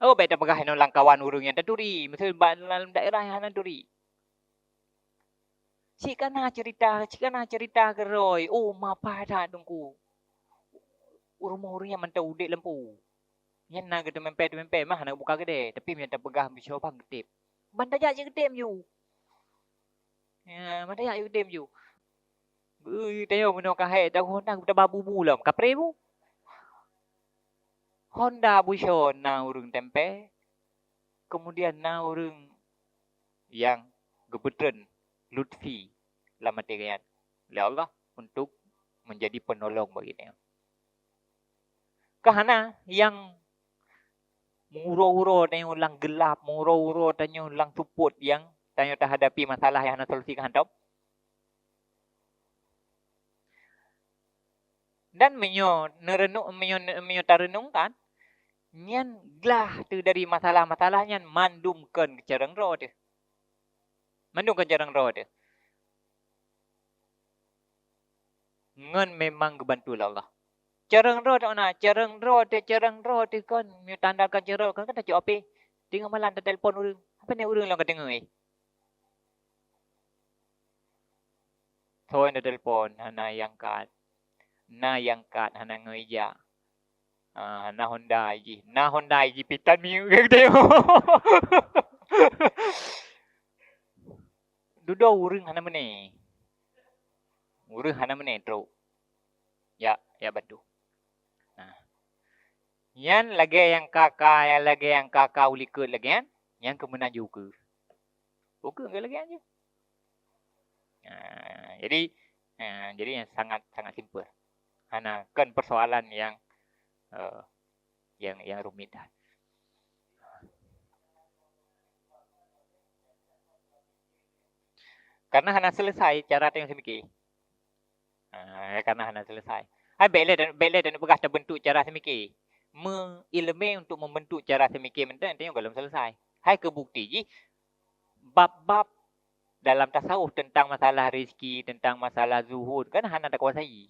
Oh, bèk tapeugah inoe lam kawan ureueng nyang taturi, miseu bak lam daerah nyang hana turi. Cit kana cerita, cit kana cerita keurôi. Oh, mapa that Teungku. Rumoh ureueng nyan mantong udép lampu. Nyan na geuteumèmpè-teumèmpè, mah hana buka keudè, tapi meunyo tapeugah beusoe ban geutép. Ban tajak cit geutép ju. Ya, ban tajak cit geutép ju. Beu tayong meunoe kahai, tahu Honda geuba bubu lom, kapreh bu. Honda beusoe na ureueng tempè, kemudian na ureueng nyang geupeutreun lutfi lam até geuh nyan lé Allah untuk menjadi penolong bagi tanyoe. Ka hana nyang meuuroe-uroe tanyoe lam geulap, meuuroe-uroe tanyoe lam seupôt nyang tanyoe tahadapi masalah nyang hana solusi ka hantom? Dan meunyoe neureunung-, meunyoe, meunyoe tareunungkan, nyan glah teuh dari masalah-masalah nyan mandum kon carông droe teuh. Mandum kon carông droe teuh. Ngon memang geubantu lé Allah. Carông droe teuh na, carông droe teuh, carông droe teuh kon, meunyoe taandalkan carông droe kon, kan tacok HP. Teungoh malam tatelpon ureueng. Apa ni ureueng lôn ka deungoe? Soe nyang telepon, hana nyang kat. Na nyang kat, hana ngon ijak. Ah, na Honda jih. Na Honda jih, pitan minyeuk geutanyoe. Dudoe ureueng hana meuné. Ureueng hana meuné trok. Ya, ya bantu. Nah. Nyan lagèe nyang ka-ka, nyang lagèe nyang ka-ka u likot lagèe nyan, nyan keu meunan ju ukeue. Ukeue lagèe nyan ju. Nah, jadi, nah, jadi yang sangat, sangat simple. Hana, kon persoalan yang, eh, yang, yang rumit dah. Karena hana selesai cara teuh seumiké. Ah, karena hana selesai. Hai, bèk lé, bèk lé tapeugah tabentuk cara seumiké. Meuileumé untuk membentuk cara seumiké mantong, tanyoe gohlom selesai. Hai, keu bukti jih, bab-bab dalam tasawuf tentang masalah rezeki, tentang masalah zuhud, kan hana takuasai.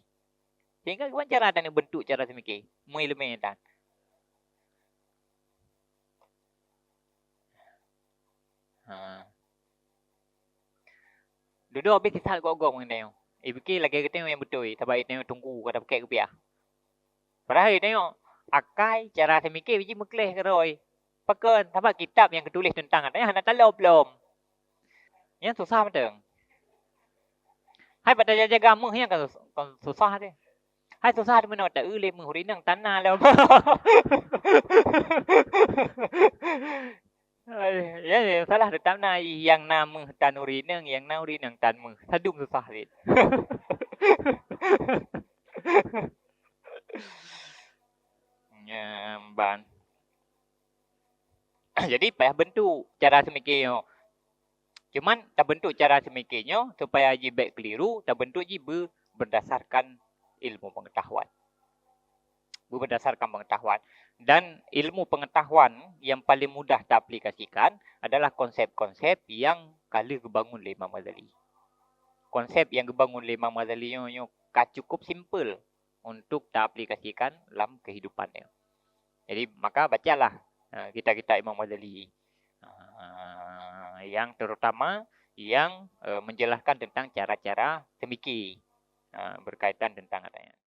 Sehingga kiban cara tanyoe bentuk cara seumiké, meuileumé tan. Ha. Dudoe habéh sisat gok-gok ngon tanyoe. Ipike lagèe geutanyoe nyang beutôi, sabab geutanyoe teungku ka tapakèk keupiah. Padahai tanyoe akai cara seumiké jih meukleh keudroe. Pakon? Sabab kitab nyang geutuléh teuntang geutanyoe hana talop lom. Nyan susah mantong. Hai bak tajaga-jaga méuh nyan kan sus-, kan susah deh. Hai susah meunoe ta-eu lé méuh ureueng inong tana lom. Ai, ya, ya, salah teutap na nyang na méuh tan ureueng inong, nyang na ureueng inong tan méuh. Sadum susah cit. Nyan ban. Jadi payah bentuk cara seumiké nyoe. Cuman tabentuk cara seumiké nyoe supaya jih bèk keliru, tabentuk jih be-, berdasarkan ilmu pengetahuan. Be-, berdasarkan pengetahuan. Dan ilmu pengetahuan yang paling mudah taaplikasikan adalah konsep-konsep yang ka lheueh geubangun lé Imam Ghazali. Konsep yang geubangun lé Imam Ghazali nyoe, nyoe ka cukup simple untuk taaplikasikan lam kehidupan nyoe. Jadi, maka bacalah, ha, kitab-kitab Imam Ghazali. Ha, yang terutama yang, eh, menjelaskan tentang cara-cara seumiké, ha, berkaitan tentang ata nyan.